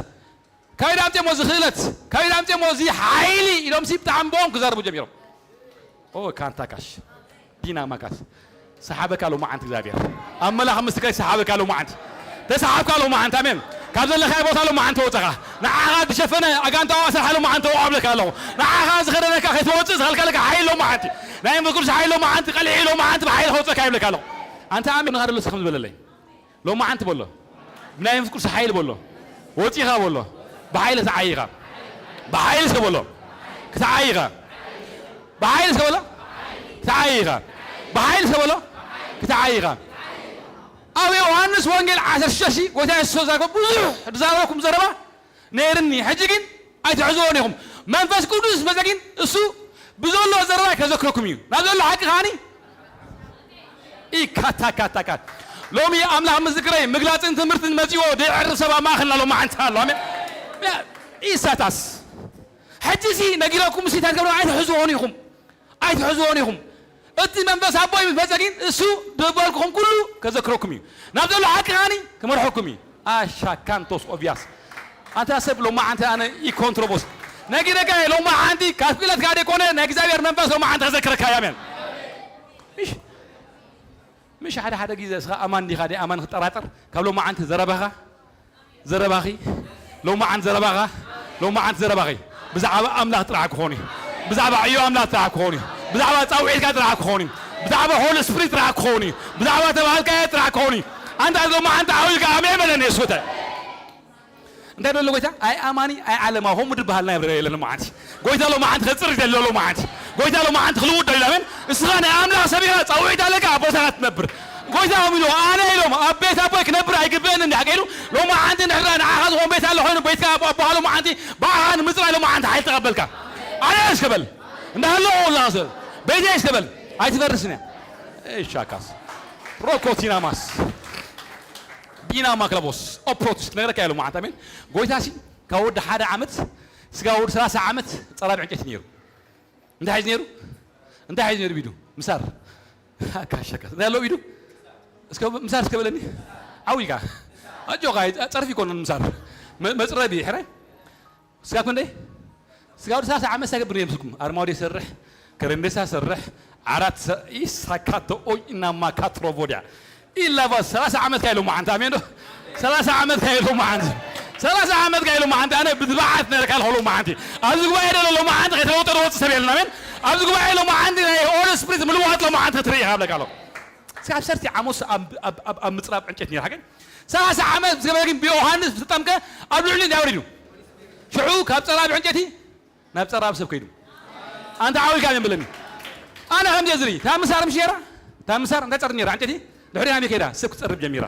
ካበይ ኣምፅኦሞ እዚ ክእለት ካበይ ኣምፅኦሞ እዚ ሓይሊ ኢሎም ሲ ብጣዕሚ ብኦም ክዛረቡ ጀሚሮም ኦ ካንታ ካሽ ዲና ማካስ ሰሓበካ ሎማዓንቲ እግዚኣብሔር ኣብ መላኽ ምስ ከይ ሰሓበካ ሎማዓንቲ ተሰሓብካ ሎማዓንቲ ኣሜን ካብ ዘለኻይ ቦታ ሎማዓንቲ ወፀኻ ንዓኻ ዝሸፈነ ኣጋንታዊ ኣስርሓ ሎማዓንቲ ተወዓብለካ ኣለኹ ንዓኻ ዝኸደነካ ከይትወፅእ ዝኸልከለካ ሓይል ሎማዓንቲ ናይ መንፈስ ቅዱስ ሓይል ሎማዓንቲ ቀልዒ ሎማዓንቲ ብሓይል ከውፀካ ይብለካ ኣለኹ ኣንታ ኣሜን ንኻ ደሎ ስኽም ዝበለለይ ሎማዓንቲ በሎ ብናይ መንፈስ ቅዱስ ሓይል በሎ ወፂኻ በሎ ብሓይል ተዓይኻ ብሓይል እስከ በሎ ክትዓይኻ ብሓይል እስከ በሎ ክትዓይኻ ብሓይሊ ሰበሎ ክትዓይኻ ኣብ ዮሃንስ ወንጌል ዓሰርተ ሽዱሽተ ጎይታ የሱስ ተዛረበ ብዙሕ ዝዛረበኩም ዘረባ ነይርኒ። ሕጂ ግን ኣይትሕዝዎን ኢኹም። መንፈስ ቅዱስ መጸ ግን እሱ ብዘሎ ዘረባ ከዘክረኩም እዩ። ናብ ዘሎ ሓቂ ከዓኒ ኢካታካታካ ሎሚ ኣምላኽ ምስክረይ ምግላጽን ትምህርትን መጺዎ ድዕር ሰብ ኣብ ማእኸልና ሎማዓንቲ ኣሎ። ኣሜን። ኢሳታስ ሕጂ ሲ ነጊረኩም ሲ እንታይ ትገብሩ ኣይትሕዝዎን ኢኹም። ኣይትሕዝዎን ኢኹም። እቲ መንፈስ ኣቦይ ምስ መጸ ግን እሱ ዝበልኩኹም ኩሉ ከዘክረኩም እዩ። ናብ ዘሎ ሓቂ ከዓኒ ክመርሐኩም እዩ። ኣሻካንቶስ ኦቪያስ ኣንታ ሰብ ሎማዓንቲ ኣነ ኢኮንትሮቦስ ነጊረካ እየ። ሎማዓንቲ ካብ ክእለትካ ደይኮነ ናይ እግዚኣብሔር መንፈስ ሎማዓንቲ ከዘክረካ እዩ። ኣሜን። ምሽ ምሽ ሓደ ሓደ ግዜ እስኻ ኣማን ዲኻ ደይ ኣማን ክጠራጠር ካብ ሎማዓንቲ ዘረባኻ ዘረባኺ ሎማዓንቲ ዘረባኻ ሎማዓንቲ ዘረባኺ ብዛዕባ ኣምላኽ ጥራሕ ክኾን እዩ። ብዛዕባ ዕዮ ኣምላኽ ጥራሕ ክኾን እዩ። ብዛዕባ ጻውዒትካ ጥራሕ ክኾን እዩ። ብዛዕባ ሆሊ ስፕሪት ጥራሕ ክኾን እዩ። ብዛዕባ ተባህልካዮ ጥራሕ ክኾን እዩ። ኣንታ ሎማዓንቲ ዓው ኢልካ ኣሜን በለኒ የሱተ እንታይ ደሎ ጎይታ ኣይ ኣማኒ ኣይ ዓለማ ሆም ድበሃል ናይ ብረ የለን ሎማዓንቲ ጎይታ ሎማዓንቲ ከጽር ደሎ ሎማዓንቲ ጎይታ ሎማዓንቲ ክልውጥ ደሎ ኣሜን። እስኻ ናይ ኣምላኽ ሰብ ኢኻ ጻውዒት ኣለካ ኣብ ቦታኻ ትነብር። ጎይታ ሆም ኢሉ ኣነ ኢሎም ኣብ ቤት ኣቦይ ክነብር ኣይግብእን እንዲ ሓቀ ኢሉ ሎማዓንቲ ንሕራ ንዓኻ ዝኾን ቤት ኣሎ ኮይኑ ቤትካ ኣብ ኣቦኻ ሎማዓንቲ ብኣኻ ንምጽራይ ሎማዓንቲ ሓይል ተቐበልካ። ኣነ እስከበል እንዳሃለኹ ላ ሰብ ቤተይ እስከበል ኣይትፈርስን እያ። ሻካስ ሮኮቲናማስ ዲና ማክለቦስ ኦፕሮቲስ ክነግረካ ኢሉ መዓት ኣሜን። ጎይታ ሲ ካብ ወዲ ሓደ ዓመት ስጋ ወዲ ሰላሳ ዓመት ጸራቢ ዕንጨይቲ ነይሩ። እንታይ ሒዝ ነይሩ? እንታይ ሒዝ ነይሩ ቢዱ? ምሳር ካሸካ እንታይ ኣለዎ ቢዱ? እስከ ምሳር እስከ በለኒ። ዓው ኢልካ ኣጆኻ ጸርፊ ይኮነን ምሳር መ- መጽረቢ ሕረ ስጋ ክንደይ ስጋ ወዲ ሰላሳ ዓመት ሳይገብር ነይሩ ምስኩም ኣርማውዲ ሰርሕ ከረንደሳ ሰርሕ ዓራት ሰ- ኢሳካቶ ኦይ እናማ ካትሮቮድያ ኢላባ ሰላሳ ዓመት ካይሎ መዓንት ኣሜን ዶ ሰላሳ ዓመት ካይሎ መዓንት ሰላሳ ዓመት ካይሎ መዓንት ኣነ ብትብዓት ነርካ ልኸሎ መዓንቲ ኣብዚ ጉባኤ ደሎ ሎ መዓንቲ ከይተለውጠ ዝወፅ ሰብ የለን ኣሜን ኣብዚ ጉባኤ ሎ መዓንቲ ናይ ኦል ስፕሪት ምልዋጥ ሎ መዓንቲ ክትርኢ ይሃብለካ ኣሎ እስኪ ኣብ ሰርቲ ዓሞስ ኣብ- ኣብ ኣብ- ኣብ ምፅራብ ዕንጨት ነርካ ግን ሰላሳ ዓመት ዝገበረ ግን ብዮሃንስ ዝተጠምቀ ኣብ ልዕሊ እንታይ ወሪዱ ሽዑ ካብ ፀራቢ ዕንጨቲ ናብ ጸራብ ሰብ ከይዱ ኣንተ ዓዊልካ እየ ብለኒ ኣነ ከም ጀዝሪ ታምሳር ምሽ ነራ ታምሳር እንታይ ጸርብ ነራ ዕንጨቲ ድሕሪ ሃሚ ከይዳ ሰብ ክጸርብ ጀሚራ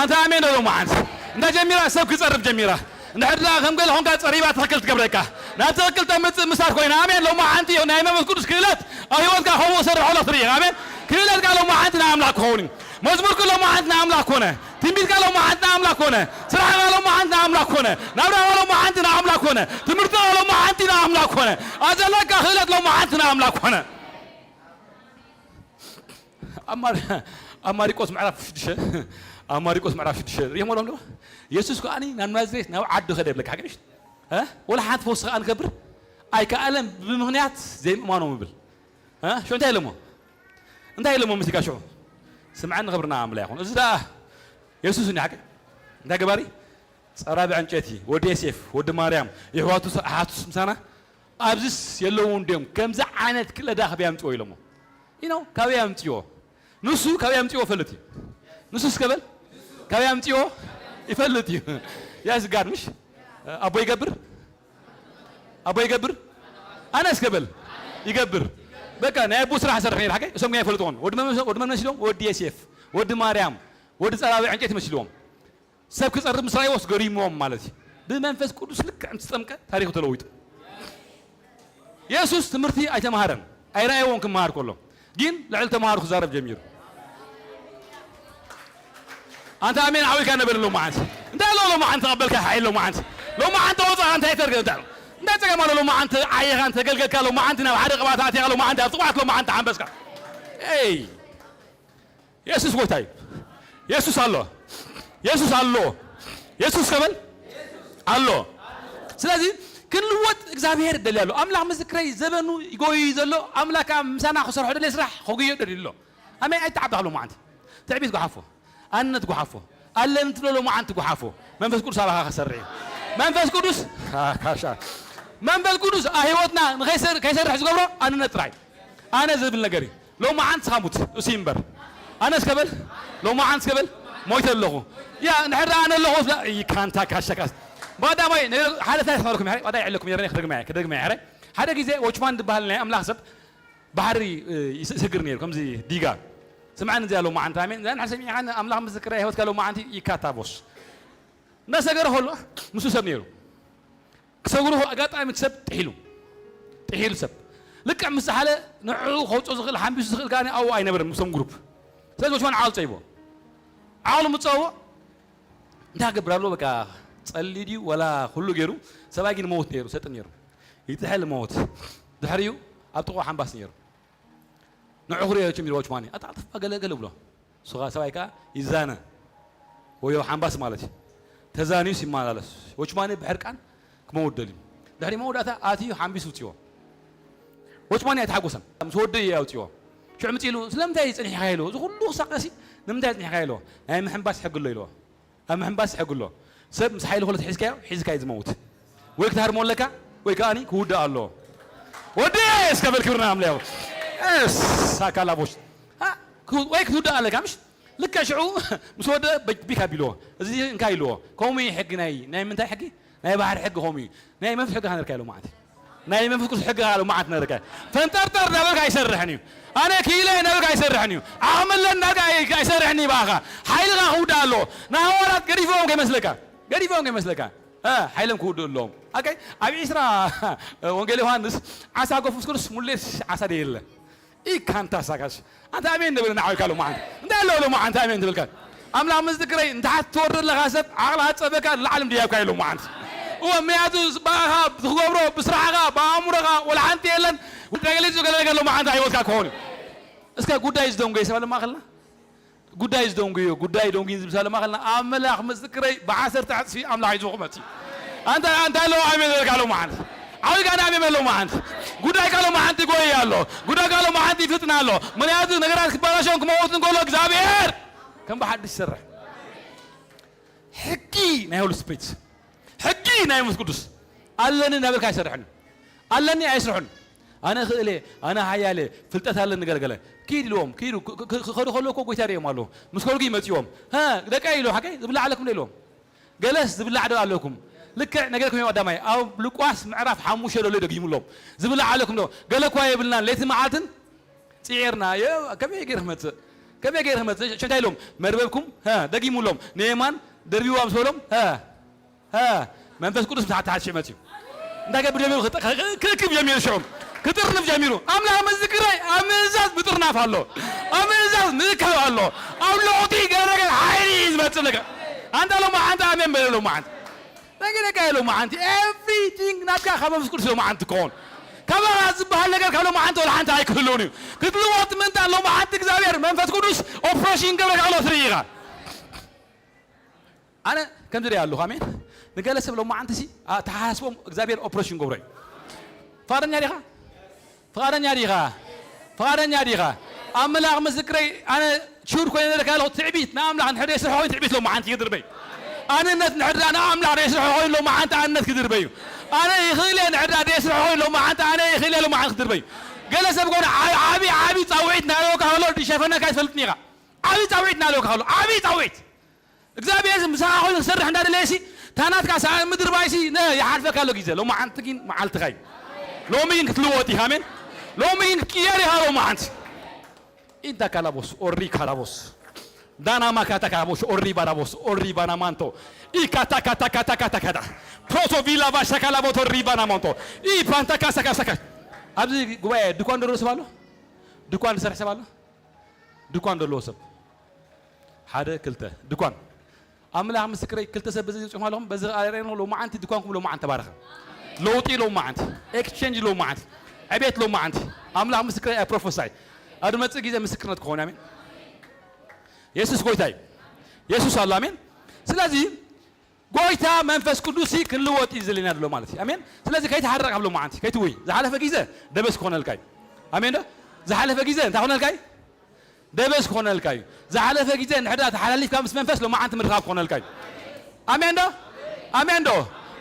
ኣንተ ኣሜን ዶ መዓንት እንታይ ጀሚራ ሰብ ክጸርብ ጀሚራ እንድሕር ደኣ ከም ገለ ኾንካ ጸሪባ ትኽክል ትገብረካ ናብ ትኽክል ተምጽእ ምሳር ኮይና ኣሜን ሎማ ዓንቲ ናይ መንፈስ ቅዱስ ክእለት ኣብ ህይወትካ ከምኡ ሰርሖ ሎ ትርኢ ኣሜን ክእለትካ ሎማ ዓንቲ ንኣምላክ ክኸውን እዩ መዝሙርክ ሎማ ዓንቲ ንኣምላክ ኮነ ትንቢትካ ሎማ ዓንቲ ንኣምላክ ኮነ ስራሕኻ ሎማ ዓንቲ ንኣምላክ ኮነ ናብራኻ ሎማ ዓንቲ ንኣምላክ ኮነ ትምህርትኻ ሎማ ዓንቲ ንኣምላክ ኮነ ኣዘለካ ክእለት ሎማ ዓንቲ ንኣምላክ ኮነ ኣብ ማር- ኣብ ማሪቆስ ምዕራፍ ሽዱሽተ ኣብ ማሪቆስ ምዕራፍ ሽዱሽተ ሪእሞ ሎም ዶ የሱስ ከዓኒ ናብ ናዝሬት ናብ ዓዲ ከደ ይብለካ ሓቂ ምሽ ወላ ሓንቲ ፈውሲ ከዓ ንከብር ኣይከኣለን ብምክንያት ዘይምእማኖም ይብል ሽዑ እንታይ ኢሎሞ እንታይ ኢሎሞ ምስልካ ሽዑ ስምዐኒ ክብርና ኣምላ ይኹን እዚ ደኣ የሱስ እንዲ ሓቂ እንታይ ገባሪ ጸራቢ ዕንጨቲ ወዲ ዮሴፍ ወዲ ማርያም ይሕዋቱ ኣሓቱስ ምሳና ኣብዚስ የለውን ድዮም ከምዚ ዓይነት ክለዳ ክበይ ኣምፅዎ ኢሎሞ ኢኖ ካበይ ኣምፅዎ ንሱ ካበይ ኣምፅዎ ፈልጥ እዩ ንሱ እስከበል ካበይ ኣምፅዎ ይፈልጥ እዩ ያስጋድ ምሽ ኣቦ ይገብር ኣቦ ይገብር ኣነ እስከበል ይገብር በቃ ናይ ኣቦ ስራሕ ሰርሕ ነይር ሓቀይ እሶም ግን ኣይፈልጥዎን ወዲ መን ወዲ መን መስሎም ወዲ የሴፍ ወዲ ማርያም ወዲ ጸራቢ ዕንጨይቲ መስልዎም ሰብ ክጸርብ ምስ ረኣይዎስ ገሪምዎም ማለት እዩ ብመንፈስ ቅዱስ ልክዕ ምስ ተጠምቀ ታሪኹ ተለዊጡ የሱስ ትምህርቲ ኣይተማሃረን ኣይረኣይዎን ክመሃር ከሎ ግን ልዕሊ ተምሃሩ ክዛረብ ጀሚሩ ኣንተ ኣሜን ዓዊካ ነበረ ሎማዓንቲ እንታይ ኣሎ ሎማዓንቲ ተቐበልካ ሓይል ሎማዓንቲ ሎማዓንቲ ወፃ እንታይ ተርገ እንታይ እንታይ ፀገም ኣሎ ሎማዓንቲ ዓየኻ እንተገልገልካ ሎማዓንቲ ናብ ሓደ ቅባት ኣትኻ ሎማዓንቲ ኣብ ጥቕዓት ሎማዓንቲ ሓንበስካ ይ የሱስ ጎይታ እዩ የሱስ ኣሎ የሱስ ኣሎ የሱስ ከበል ኣሎ ስለዚ ክንልወጥ እግዚኣብሔር ይደሊ ኣሎ ኣምላኽ ምስክረይ ዘበኑ ይጎዩ ዘሎ ኣምላክ ምሳና ክሰርሖ ደለ ስራሕ ከጉዮ ደሊ ኣሎ ኣሜን ኣይተዓባኽ ሎማዓንቲ ትዕቢት ጎሓፎ ኣነት ጎሓፎ ኣለኒ ትብሎ ሎማዓንቲ ጎሓፎ መንፈስ ቅዱስ ኣባኻ ክሰርሕ እዩ መንፈስ ቅዱስ ካሻ መንፈስ ቅዱስ ህይወትና ከይሰርሕ ዝገብሮ ኣንነት ጥራይ ኣነ ዝብል ነገር እዩ ሎማዓንቲ ስኻ ሙት እሱ ይንበር ኣነ እስከበል ሎማዓንቲ እስከበል ሞይተ ኣለኹ ያ እንድሕር ኣነ ኣለኹ ካንታ ካሸካስ ባዳማይ ሓደ ታይ ክመልኩም ያረ ባዳ ይዕለኩም የረነ ክደግማ ክደግማ ያረ ሓደ ግዜ ዎችማን ዝበሃል ናይ ኣምላኽ ሰብ ባሕሪ ይስግር ነይሩ ከምዚ ዲጋ። ስምዓኒ እዚኣ ሎማዓንቲ ኣሜን። እዛ ንሕና ሰሚዕኻኒ ኣምላኽ ምስክር ህይወትካ ሎማዓንቲ ይካታቦስ። እናሰገረ ከሎ ምስኡ ሰብ ነይሩ። ክሰግሩ ኣጋጣሚ እቲ ሰብ ጥሒሉ። ጥሒሉ ሰብ። ልክዕ ምስ ዝሓለ ንዕኡ ከውፅኦ ዝኽእል ሓምቢሱ ዝኽእል ከኣ ኣብኡ ኣይነበረን ምስቶም ግሩፕ። ስለዚ ወችማን ዓቕሉ ፀይቦ። ዓቕሉ ምፀዎ እንታይ ክገብር ኣሎ በቃ ጸሊ ድዩ ወላ ኩሉ ገይሩ ሰብኣይ ግን መውት ነይሩ ሰጥ ነይሩ ይጥሕል መውት ድሕሪኡ ኣብ ጥቕኡ ሓምባስ ነይሩ ንዑ ክሪኦ ችም ይርዋ ወችማኒ ኣጣጥፋ ገለ ገለ ብሎ ንሱ ኸዓ ሰብኣይ ከዓ ይዛነ ወዮ ሓምባስ ማለት እዩ ተዛንዩስ ይመላለስ ወችማኒ ብሕርቃን ክመውት ደልዩ ድሕሪ መወዳእታ ኣትዩ ሓምቢስ ውፅዎ ወችማኒ ኣይተሓጎሰን ምስ ወደዩ ኣውፅዎ ሽዑ ምፅ ኢሉ ስለምንታይ ፀኒሕካ ኢልዎ እዚ ኩሉ ክሳቀሲ ንምንታይ ፀኒሕካ ኢልዎ ናይ ምሕምባስ ሕጊ ኣሎ ኢልዎ ኣብ ምሕምባስ ሕጊ ኣሎ። ሰብ ምስ ሓይሊ ክለት ሒዝካዮ ሒዝካ እዩ ዝመውት። ወይ ክትሃርሞ ኣለካ ወይ ከኣኒ ክውዳእ ኣለዎ። ወዲ እስከ በል ክብርና ኣምልያው። እስ ኣካላቦች ወይ ክትውዳእ ኣለካ ምሽ ልክዕ ሽዑ ምስ ወደ ቢካ ቢልዎ እዚ እንታይ ኢልዎ ከምኡ እዩ ሕጊ ናይ ናይ ምንታይ ሕጊ ናይ ባሕሪ ሕጊ ከምኡ እዩ ናይ መንፈስ ሕጊ ካነርካ ኢሎ ማለት እዩ ናይ መንፈስ ቅዱስ ሕጊ ካለ መዓት ነርካ ፈንጠርጠር ዳበልካ ኣይሰርሕን እዩ ኣነ ክኢለ ነብልካ ኣይሰርሕን እዩ ዓቕሚ ኣለኒ ናብልካ ኣይሰርሕን እዩ ብኣኻ ሓይልኻ ክውዳእ ኣለዎ ንሃዋርያት ገዲፍዎም ከይመስለካ ገዲፍዎም ከይመስለካ ሓይሎም ክውድእ ኣለዎም ኣይ ኣብ ዒስራ ወንጌል ዮሃንስ ዓሳ ጎፍ ምስ ክርስቶስ ሙሌስ ዓሳ ደየለ ኢካንታ ሳካሽ ኣንተ ኣሜን ንብል ንዓው ኢልካ ሎማዓንቲ እንታይ ኣለዎ ሎማዓንቲ ኣሜን ትብልካ ኣምላኽ ምስ ዝክረይ እንተሓት ትወርድ ኣለኻ ሰብ ዓቕላ ጸበካ ላዕሊ ምድያብካ እዩ ሎማዓንቲ እወ ምክንያቱ ብኣኻ ብትገብሮ ብስራሕኻ ብኣእምሮኻ ወላ ሓንቲ የለን ተገሊጹ ገለ ነገር ሎማዓንቲ ህይወትካ ክኸውን እዩ እስከ ጉዳይ ዝደንጎየ ሰብ ኣለማ ከልና ጉዳይ ዝደንጉዮ ጉዳይ ደንጉይን ዝብል ሳለ ማኸልና ኣምላኽ ምስክረይ ብዓሰርተ ዕፅፊ ኣምላኽ ይዞ ክመፅእ ኣንታ ኣንታ ኣለዎ ኣሜን ዘልካ ኣለዎ መዓንት ዓብይ ጋና ኣሜን ኣለዎ መዓንት ጉዳይ ካሎ መዓንት ይጎይ ኣሎ ጉዳይ ካሎ መዓንት ይፍጥን ኣሎ ምክንያቱ ነገራት ክበላሸውን ክመወትን ከሎ እግዚኣብሔር ከም ብሓድሽ ይሰርሕ ሕጊ ናይ ሆሊ ስፕሪት ሕጊ ናይ መንፈስ ቅዱስ ኣለኒ እናበልካ ኣይሰርሕን ኣለኒ ኣይስርሕን ኣነ ክእለ ኣነ ሓያለ ፍልጠት ኣለኒ ገለገለ ኪድ ኢልዎም ኪዱ ክኸዱ ከሎ እኮ ጎይታ ሪኦም ኣለዎ ምስ ከልጉ ይመፅዎም ደቀ ኢሎ ሓቀይ ዝብላዕ ኣለኩም ዶ ኢልዎም ገለስ ዝብላዕ ዶ ኣለኩም ልክዕ ነገርኩም እዮም ቀዳማይ ኣብ ሉቃስ ምዕራፍ ሓሙሽተ ዘሎ ደጊሙሎም ዝብላዕ ኣለኩም ዶ ገለ እኳ የብልናን ለይቲ መዓልትን ፅዒርና ከመይ ገይር ክመፅእ ከመይ ገይር ክመፅእ ሽንታ ኢሎም መርበብኩም ደጊሙሎም ንየማን ደርቢዋ ምስ በሎም መንፈስ ቅዱስ ብታሕቲ ሓድሽ መፅዩ እንታይ ገብር ጀሚሩ ክእክብ ጀሚሩ ሽዑ ክጥርንፍ ጀሚሩ ኣምላኽ ምስክረይ ኣብ ምእዛዝ ምጥርናፍ ኣሎ ኣብ ምእዛዝ ምእካብ ኣሎ ኣብ ለውጢ ገረገር ሓይሊ እዩ ዝመፅእ ነገር ኣንታ ሎማ ሓንቲ ኣሜን በለ ሎማ ሓንቲ ነገረካ ሎማ ሓንቲ ኤቭሪቲንግ ናትካ ካብ መንፈስ ቅዱስ ሎማ ሓንቲ ክኸውን ካባኻ ዝበሃል ነገር ካብ ሎማ ሓንቲ ወላ ሓንቲ ኣይክህልውን እዩ ክትልወጥ ምንታ ሎማ ሓንቲ እግዚኣብሔር መንፈስ ቅዱስ ኦፕሬሽን ገብረካ ኣሎ ትርኢ ኢኻ ኣነ ከምዚ ሪኣ ኣለኹ ኣሜን ንገለ ሰብ ሎማዓንቲ ሲ ተሓሳስቦም እግዚኣብሔር ኦፕሬሽን ገብሮ እዩ ፍቃደኛ ዲኻ ፍቃደኛ ዲኻ ፍቃደኛ ዲኻ ኣምላኽ ምስክረይ ኣነ ችሁድ ኮይነ ዘለካ ኣለኹ ትዕቢት ንኣምላኽ ንሕደ ስርሖ ኮይኑ ትዕቢት ሎማዓንቲ ክድርበይ ኣንነት ንሕዳ ንኣምላኽ ደስርሖ ኮይኑ ሎማዓንቲ ኣንነት ክድርበዩ ኣነ ይኽእል እየ ንሕዳ ደስርሖ ኮይኑ ሎማዓንቲ ኣነ ይኽእል እየ ሎማዓንቲ ክድርበዩ ገለ ሰብ ኮነ ዓቢ ዓቢ ጻውዒት ናለወካ ከሎ ድሸፈነካ ይፈልጥኒ ኢኻ ዓቢ ጻውዒት ናለወካ ከሎ ዓቢ ጻውዒት እግዚኣብሔር ምሳኻ ኮይኑ ክሰርሕ እንዳደለየሲ ታናትካ ሰኣን ምድርባይሲ ይሓልፈካ ኣሎ ግዜ ሎማዓንቲ ግን መዓልትኻ እዩ ሎሚ ግን ክትልወጥ ኢኻ ኣሜን ሎሚ ግን ክትቅየር ኢኻ ሎማዓንቲ ኢንታ ካላቦስ ኦሪ ካላቦስ ዳና ማካታ ካላቦስ ኦሪ ባራቦስ ኦሪ ባና ማንቶ ኢ ካታ ካታ ካታ ካታ ካታ ፕሮቶ ቪላ ባሻ ካላቦቶ ሪባና ማንቶ ኢ ፓንታ ካሳ ካሳ ካሳ ኣብዚ ጉባኤ ድኳን ደሎ ሰብ ኣሎ ድኳን ዝሰርሕ ሰብ ኣሎ ድኳን ደሎ ሰብ ሓደ ክልተ ድኳን ኣምላኽ ምስክረይ ክልተ ሰብ በዚ ይብፅኹም ኣለኹም በዚ ቃል ሬኖ ሎማዓንቲ ድኳንኩም ሎማዓንቲ ተባረኸ ለውጢ ሎማዓንቲ ኤክስቼንጅ ሎማዓንቲ ዕቤት ሎማዓንቲ ኣምላኽ ምስክረይ ኣይ ፕሮፌሳይ ኣብ መፅእ ግዜ ምስክርነት ክኾን ኣሜን የሱስ ጎይታ እዩ የሱስ ኣሎ ኣሜን ስለዚ ጎይታ መንፈስ ቅዱስ ክንልወጥ እዩ ዘለና ኣሎ ማለት እዩ ኣሜን ስለዚ ከይተሓረቕ ካብ ሎማዓንቲ ከይትውይ ዝሓለፈ ግዜ ደበስ ክኾነልካ እዩ ኣሜን ዶ ዝሓለፈ ግዜ እንታይ ክኾነልካ እዩ ደበስ ክኾነልካ እዩ ዝሓለፈ ግዜ ንሕዳ ተሓላሊፍካ ምስ መንፈስ ሎማዓንቲ ምርኻብ ክኾነልካ እዩ ኣሜን ዶ ኣሜን ዶ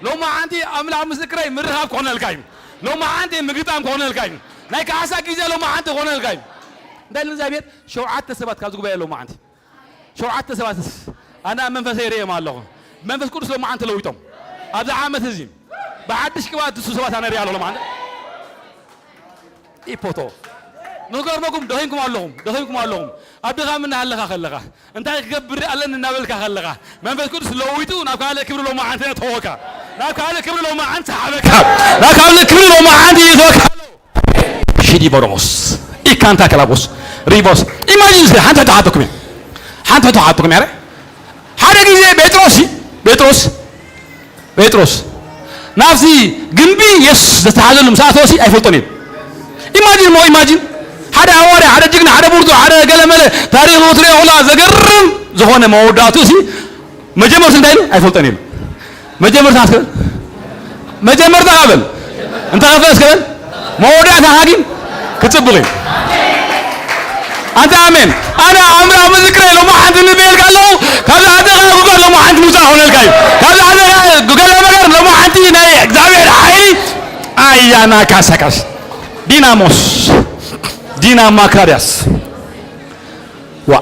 ሎማዓንቲ ኣምላኽ ምስክረይ ምርኻብ ክኾነልካ እዩ ሎማዓንቲ ምግጣም ክኾነልካ እዩ ናይ ካሕሳ ግዜ ሎማዓንቲ ክኾነልካ እዩ እንታይ እግዚኣብሔር ሸውዓተ ሰባት ካብ ዝጉባኤ ሎማዓንቲ ሸውዓተ ሰባትስ ኣነ ኣብ መንፈሰይ ርእዮም ኣለኹ መንፈስ ቅዱስ ሎማዓንቲ ለዊጦም ኣብዚ ዓመት እዚ ብሓድሽ ቅባት ዝሱ ሰባት ኣነ ርእያ ኣለኹ ሎማዓንቲ ኢፖቶ ንገርመኩም፣ ደኺምኩም ኣለኹም፣ ደኺምኩም ኣለኹም። ኣብ ድኻም እናሃለኻ ከለኻ፣ እንታይ ክገብር ኣለኒ እናበልካ ከለኻ፣ መንፈስ ቅዱስ ለዊጡ ናብ ካልእ ክብሪ ሎማዓንቲ የእተወካ። ናብ ካልእ ክብሪ ሎማዓንቲ ሰሓበካ። ናብ ካልእ ክብሪ ሎማዓንቲ ይእተወካ። ሽዲ ቦሮሞስ፣ ኢካንታ ከላቦስ፣ ሪቦስ። ኢማጂን፣ ሓንቲ ሕቶ ሓተኩም እየ። ሓንቲ ሕቶ ሓተኩም እየ። ሓደ ግዜ ጴጥሮስ፣ ጴጥሮስ፣ ጴጥሮስ ናብዚ ግምቢ የሱስ ዝተታሕዘሉ ምስ ኣተወሲ ኣይፈልጦን እዩ። ኢማጂን ሞ ኢማጂን፣ ሓደ ሃዋርያ፣ ሓደ ጅግና፣ ሓደ ብርቱ፣ ሓደ ገለመለ ታሪኹ ክትሪኦ ከላ ዘገርም ዝኾነ መወዳእቱ ሲ መጀመርቱ እንታይ ኢሉ ኣይፈልጦን ኢሉ። መጀመርታ እስከ በል፣ መጀመርታ በል፣ እንተ ኸፈ እስከ በል፣ መወዳእታ ግን ክጽብቕ እዩ። ኣንተ ኣሜን። ኣነ ኣምላኽ ምስክረይ፣ ሎማዓንቲ ንበየልካ ኣለኹ። ካብዛ ዓደኻ ጉጋ ሎማዓንቲ ምውፃእ ኾነልካ እዩ። ካብዛ ዓደኻ ጉጋ ለመገር ሎማዓንቲ ናይ እግዚኣብሔር ሓይሊ ኣያና ካሳካስ ዲናሞስ ዲና ማካርያስ ዋ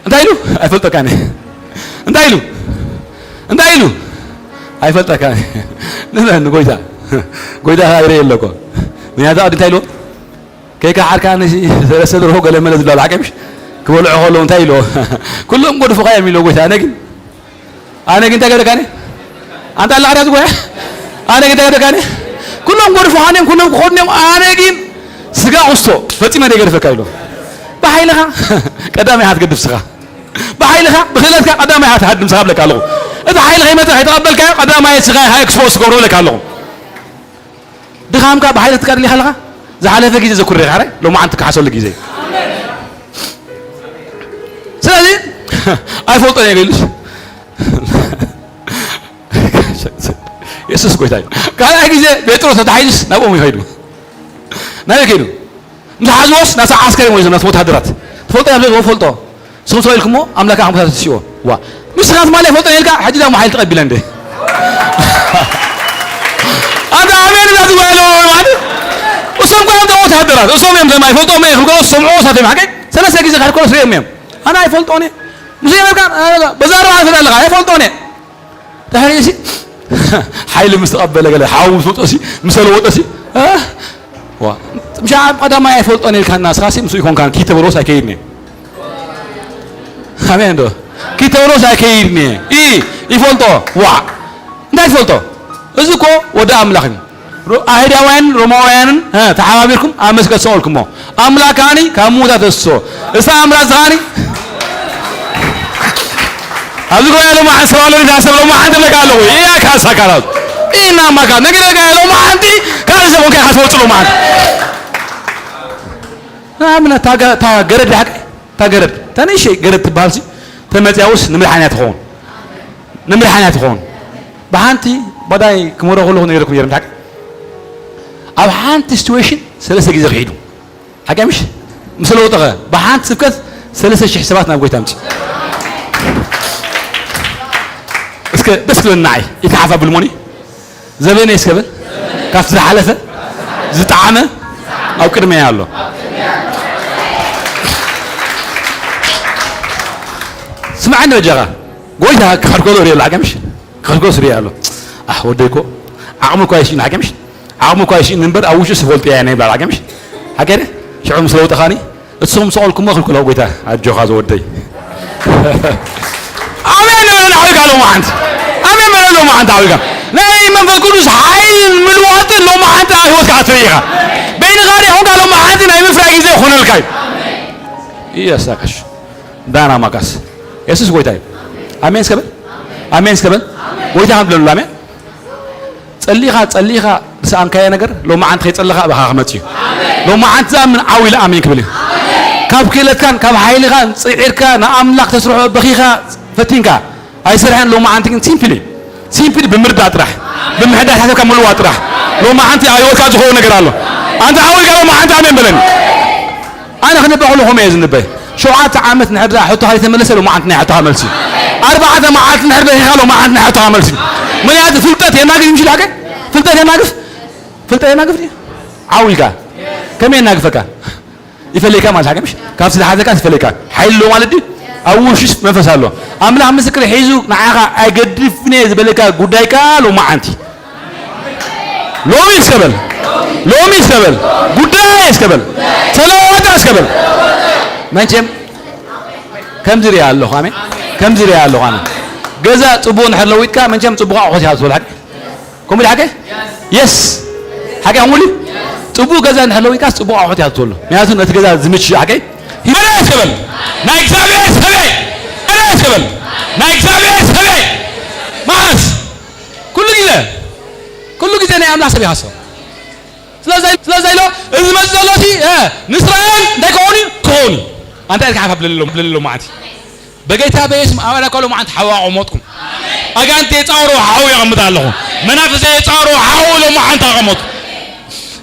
እንታይ ኢሉ ኣይፈልጠካን። እንታይ ኢሉ እንታይ ኢሉ ኣይፈልጠካን። ንመን ንጎይታ ጎይታ ካይረ የለኮ ምክንያቱ ኣዲ እንታይ ኢሉ ከይካ ሓርካ ንሲ ሰለስተ ድርሆ ገለ መለ ዝብላሉ ሓቀምሽ ክበልዑ ከለዉ እንታይ ኢሉ ኩሎም ጎድፉኻ እዮም ኢሉ ጎይታ ኣነ ግን ኣነ ግን እንታይ ገደካኒ ኣንታ ኣላ ሓዳት ጎያ ኣነ ግን እንታይ ገደካኒ ኩሎም ጎድፉኻ እዮም ኩሎም ክኾኑ እዮም ኣነ ግን ስጋ ውስቶ ፈጺመ ደገርፈካ ኢሉ ብሓይልኻ ቀዳማይ ሃትገድፍ ስኻ ብሓይልኻ ብኽእለትካ ቀዳማይ ሃትሃድም ስኻ ብለካ ኣለኹ እቲ ሓይሊ ከይመፀ ከይተቐበልካዮ ቀዳማይ ስኻ ሃ ኤክስፖስ ክገብሮ ብለካ ኣለኹ ድኻምካ ብሓይሊ ትቃድል ኢኻ ኣለኻ ዝሓለፈ ግዜ ዘኩረ ኢኻ ሎማዓንቲ ክሓሰሉ ግዜ እዩ ስለዚ ኣይፈልጦን እየ ኢሉስ የሱስ ጎይታ እዩ ካልኣይ ግዜ ጴጥሮስ ተታሒዙስ ናብኦም ይኸይዱ ናበይ ከይዱ ምስ ሓዝዎስ ናብቲ ዓስከር እዮም ወይዞም ናብቲ ወታደራት ትፈልጦ ናብ ዘዎ ፈልጦ ስኹም ሰው ኢልኩሞ ኣምላክ ኣኽምታት ትስዎ ዋ ንስኻ ትማሊ ኣይፈልጦን ኢልካ ሕጂ ዳሞ ሓይል ተቐቢለ እንደ ኣንተ ኣሜን እዛ ዝጓ ያለው ማለት እሶም ኳ እዮም ወታደራት እሶም እዮም ዘማ ይፈልጦም እዮም ክብሎ ሰምዖ ሳቶም ሓቀይ ሰለስተ ግዜ ካድኮ ስሪኦም እዮም ኣነ ኣይፈልጦን እየ ምስ ይበልካ በዛ ረባ ትላለኻ ኣይፈልጦን እየ ድሕሪኡ ሲ ሓይሊ ምስ ተቐበለ ገለ ሓው ምስ ወጦ ሲ ምስ ለወጦ ሲ ምሻ ኣብ ቀዳማይ ኣይፈልጦን ኢልካና ስኻሲ ምስ ይኮንካን ኪተብሮስ ኣይከይድኒ ኣሜን ዶ ኪተብሮስ ኣይከይድኒ ኢ ይፈልጦ ዋ እንታይ ትፈልጦ እዚ እኮ ወዲ ኣምላኽ እዩ ኣይሁዳውያንን ሮማውያንን ተሓባቢርኩም ኣብ መስቀል ሰቐልኩሞ ኣምላክ ከዓኒ ካብ ምዉታት ተስሶ እሳ ኣምላክ ዝኸዓኒ ኣብዚ ጎያ ሎማዓንቲ ሰብ ኣሎ ዳ ሰብ ሎማዓንቲ ብለካ ኣለኹ እያ ካሳ ካላት ኢና ማካ ነጊረካ ሎማዓንቲ ካልእ ሰብ ኮንካ ኢኻ ትወፅእ ሎማዓንቲ ንኣብነት እታ ገረድ ሓቂ እታ ገረድ እታ ንእሸይ ገረድ ትበሃል ተመፅያውስ ንምድሓንያ ትኸውን ንምድሓንያ ትኸውን ብሓንቲ ባዳይ ክመሮ ከለኹ ነይረኩም ነይረ ሓቂ ኣብ ሓንቲ ሲትዌሽን ሰለስተ ግዜ ክሒዱ ሓቂ ምሽ ምስ ለውጠኸ ብሓንቲ ስብከት ሰለስተ ሽሕ ሰባት ናብ ጎይታ ምፅእ እስከ ደስ ክብል ንዓይ ይተሓፋ ብልሞኒ ዘበነ እስከ በል ካብቲ ዝሓለፈ ዝጠዓመ ኣብ ቅድመያ ኣሎ ስምዓኒ በጃኻ ጎይታ ክኸድኮ ዶ ሪኦ ዓገምሽ ክኸድኮ ስሪኦ ኣሎ ኣሕ ወደይኮ ዓቕሚ እኳ ይስኢን ዓገምሽ ዓቕሚ እኳ ይስኢን እምበር ኣብ ውሽጡ ስፈልጡ እያ ናይ ብላል ዓገምሽ ሓቀደ ሽዑ ምስ ለውጠኻኒ እሶም ሰቐልኩሞ ክልኩሎ ጎይታ ኣጆኻ ዝወደይ ኣሜን ንበል ዓዊካ ሎማዓንቲ ኣሜን በለ ሎማዓንቲ ዓዊካ ናይ መንፈስ ቅዱስ ሓይልን ምልዋጥን ሎማዓንቲ ኣብ ህይወትካ ክትርኢ ኢኻ በይንኻ ደ ኹንካ ሎማዓንቲ ናይ ምፍራይ ግዜ ይኾነልካ እዩ ኢየሱስ ኣካሽ ዳና ማካስ የሱስ ጎይታ እዩ ኣሜን እስከበል ኣሜን እስከበል ጎይታ ከም ብለሉ ኣሜን ጸሊኻ ጸሊኻ ዝሰኣንካዮ ነገር ሎማዓንቲ ከይጸለኻ ኣባኻ ክመጽእ እዩ። ሎማዓንቲ ዝኣምን ዓው ኢሉ ኣሜን ክብል እዩ። ካብ ክእለትካን ካብ ሓይልኻን ጽዒርካ ንኣምላኽ ተስርሖ በኺኻ ፈቲንካ ኣይሰርሐን። ሎማዓንቲ ግን ሲምፕሊ ሲምፕሊ ብምርዳእ ጥራሕ ብምሕዳስ ሓሳብካ ምልዋጥ ጥራሕ። ሎማዓንቲ ኣብ ህይወትካ ዝኸውን ነገር ኣሎ። ኣንታ ዓው ኢልካ ሎማዓንቲ ኣሜን በለኒ። ኣነ ክንበ ከለኹም እየ ዝንበ። ሸውዓተ ዓመት ንሕድራ ሕቶኻ ዘይተመለሰ ሎማዓንቲ ናይ ሕቶኻ መልሲ። ኣርባዕተ መዓልቲ ንሕድራ ሂኻ ሎማዓንቲ ናይ ሕቶኻ መልሲ። ምክንያቱ ፍልጠት የናግፍ ምሽ ዳገ ፍልጠት የናግፍ ፍልጠት የናግፍ ድዩ? ዓው ኢልካ ከመይ የናግፈካ? ይፈለይካ ማለት ሓቂ ምሽ ካብቲ ዝሓዘካ ይፈለይካ ሓይሊ ኣሎ ማለት ድዩ? ኣብ ውሽጥ መንፈስ ኣሎ። ኣምላኽ ምስክር ሒዙ ንዓኻ ኣይገድፍን እየ ዝበለካ ጉዳይካ ሎማዓንቲ ሎሚ ይሰበል ሎሚ እስከ በል፣ ጉዳይ እስከ በል፣ ተለዋወጠ እስከ በል። መቸም ከምዚ ሪኣ ኣለኹ፣ ኣሜን። ከምዚ ሪኣ ኣለኹ፣ ኣሜን። ገዛ ጽቡቕ እንድሕር ለዊጥካ፣ መቸም ጽቡቕ ኣቑሑት እያ ትበል፣ ሓቂ? ከምኡ ኢሉ ሓቂ? የስ። ሓቂ ከምኡ ኢሉ? ጽቡቕ ገዛ እንድሕር ለዊጥካ፣ ጽቡቕ ኣቑሑት እያ ትበሉ። ምክንያቱ ነቲ ገዛ ዝምች ሓቂ? ኣረ እስከ በል፣ ናይ እግዚኣብሔር ሰብ እየ። ኣረ እስከ በል፣ ናይ እግዚኣብሔር ሰብ እየ። መዓስ? ኩሉ ግዜ፣ ኩሉ ግዜ ናይ ኣምላኽ ሰብ ኢኻ። ስለዚ፣ ስለዚ ኢሎ፣ እዚ ዝመጽእ ዘሎ እቲ፣ እ፣ ንእስራኤል እንታይ ክኸውን እዩ? ክኸውን እዩ። ኣንታ ኢልካ ሓፋፍ ለሎ፣ ለሎ መዓንቲ። በጌታ በኢየሱስ ኣብ ኣዳኳ ሎማዓንቲ ሓዋ ቆሞጥኩም። ኣጋንንቲ የጻወሩ ሓው የቐምጥ ኣለኹ። መናፍስቲ የጻወሩ ሓው ሎማዓንቲ ኣቐመጡ።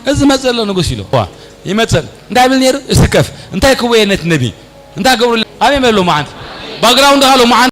እዚ ዝመጽእ ዘሎ ንጉስ ኢሎ። ዋ፣ ይመጽእ። እንታይ ይብል ነይሩ? እስከፍ። እንታይ ክወየ ነቲ ነቢ? እንታይ ገብሩ? ኣበይ መሎ መዓንቲ? ባክግራውንድኻ ሎማዓንቲ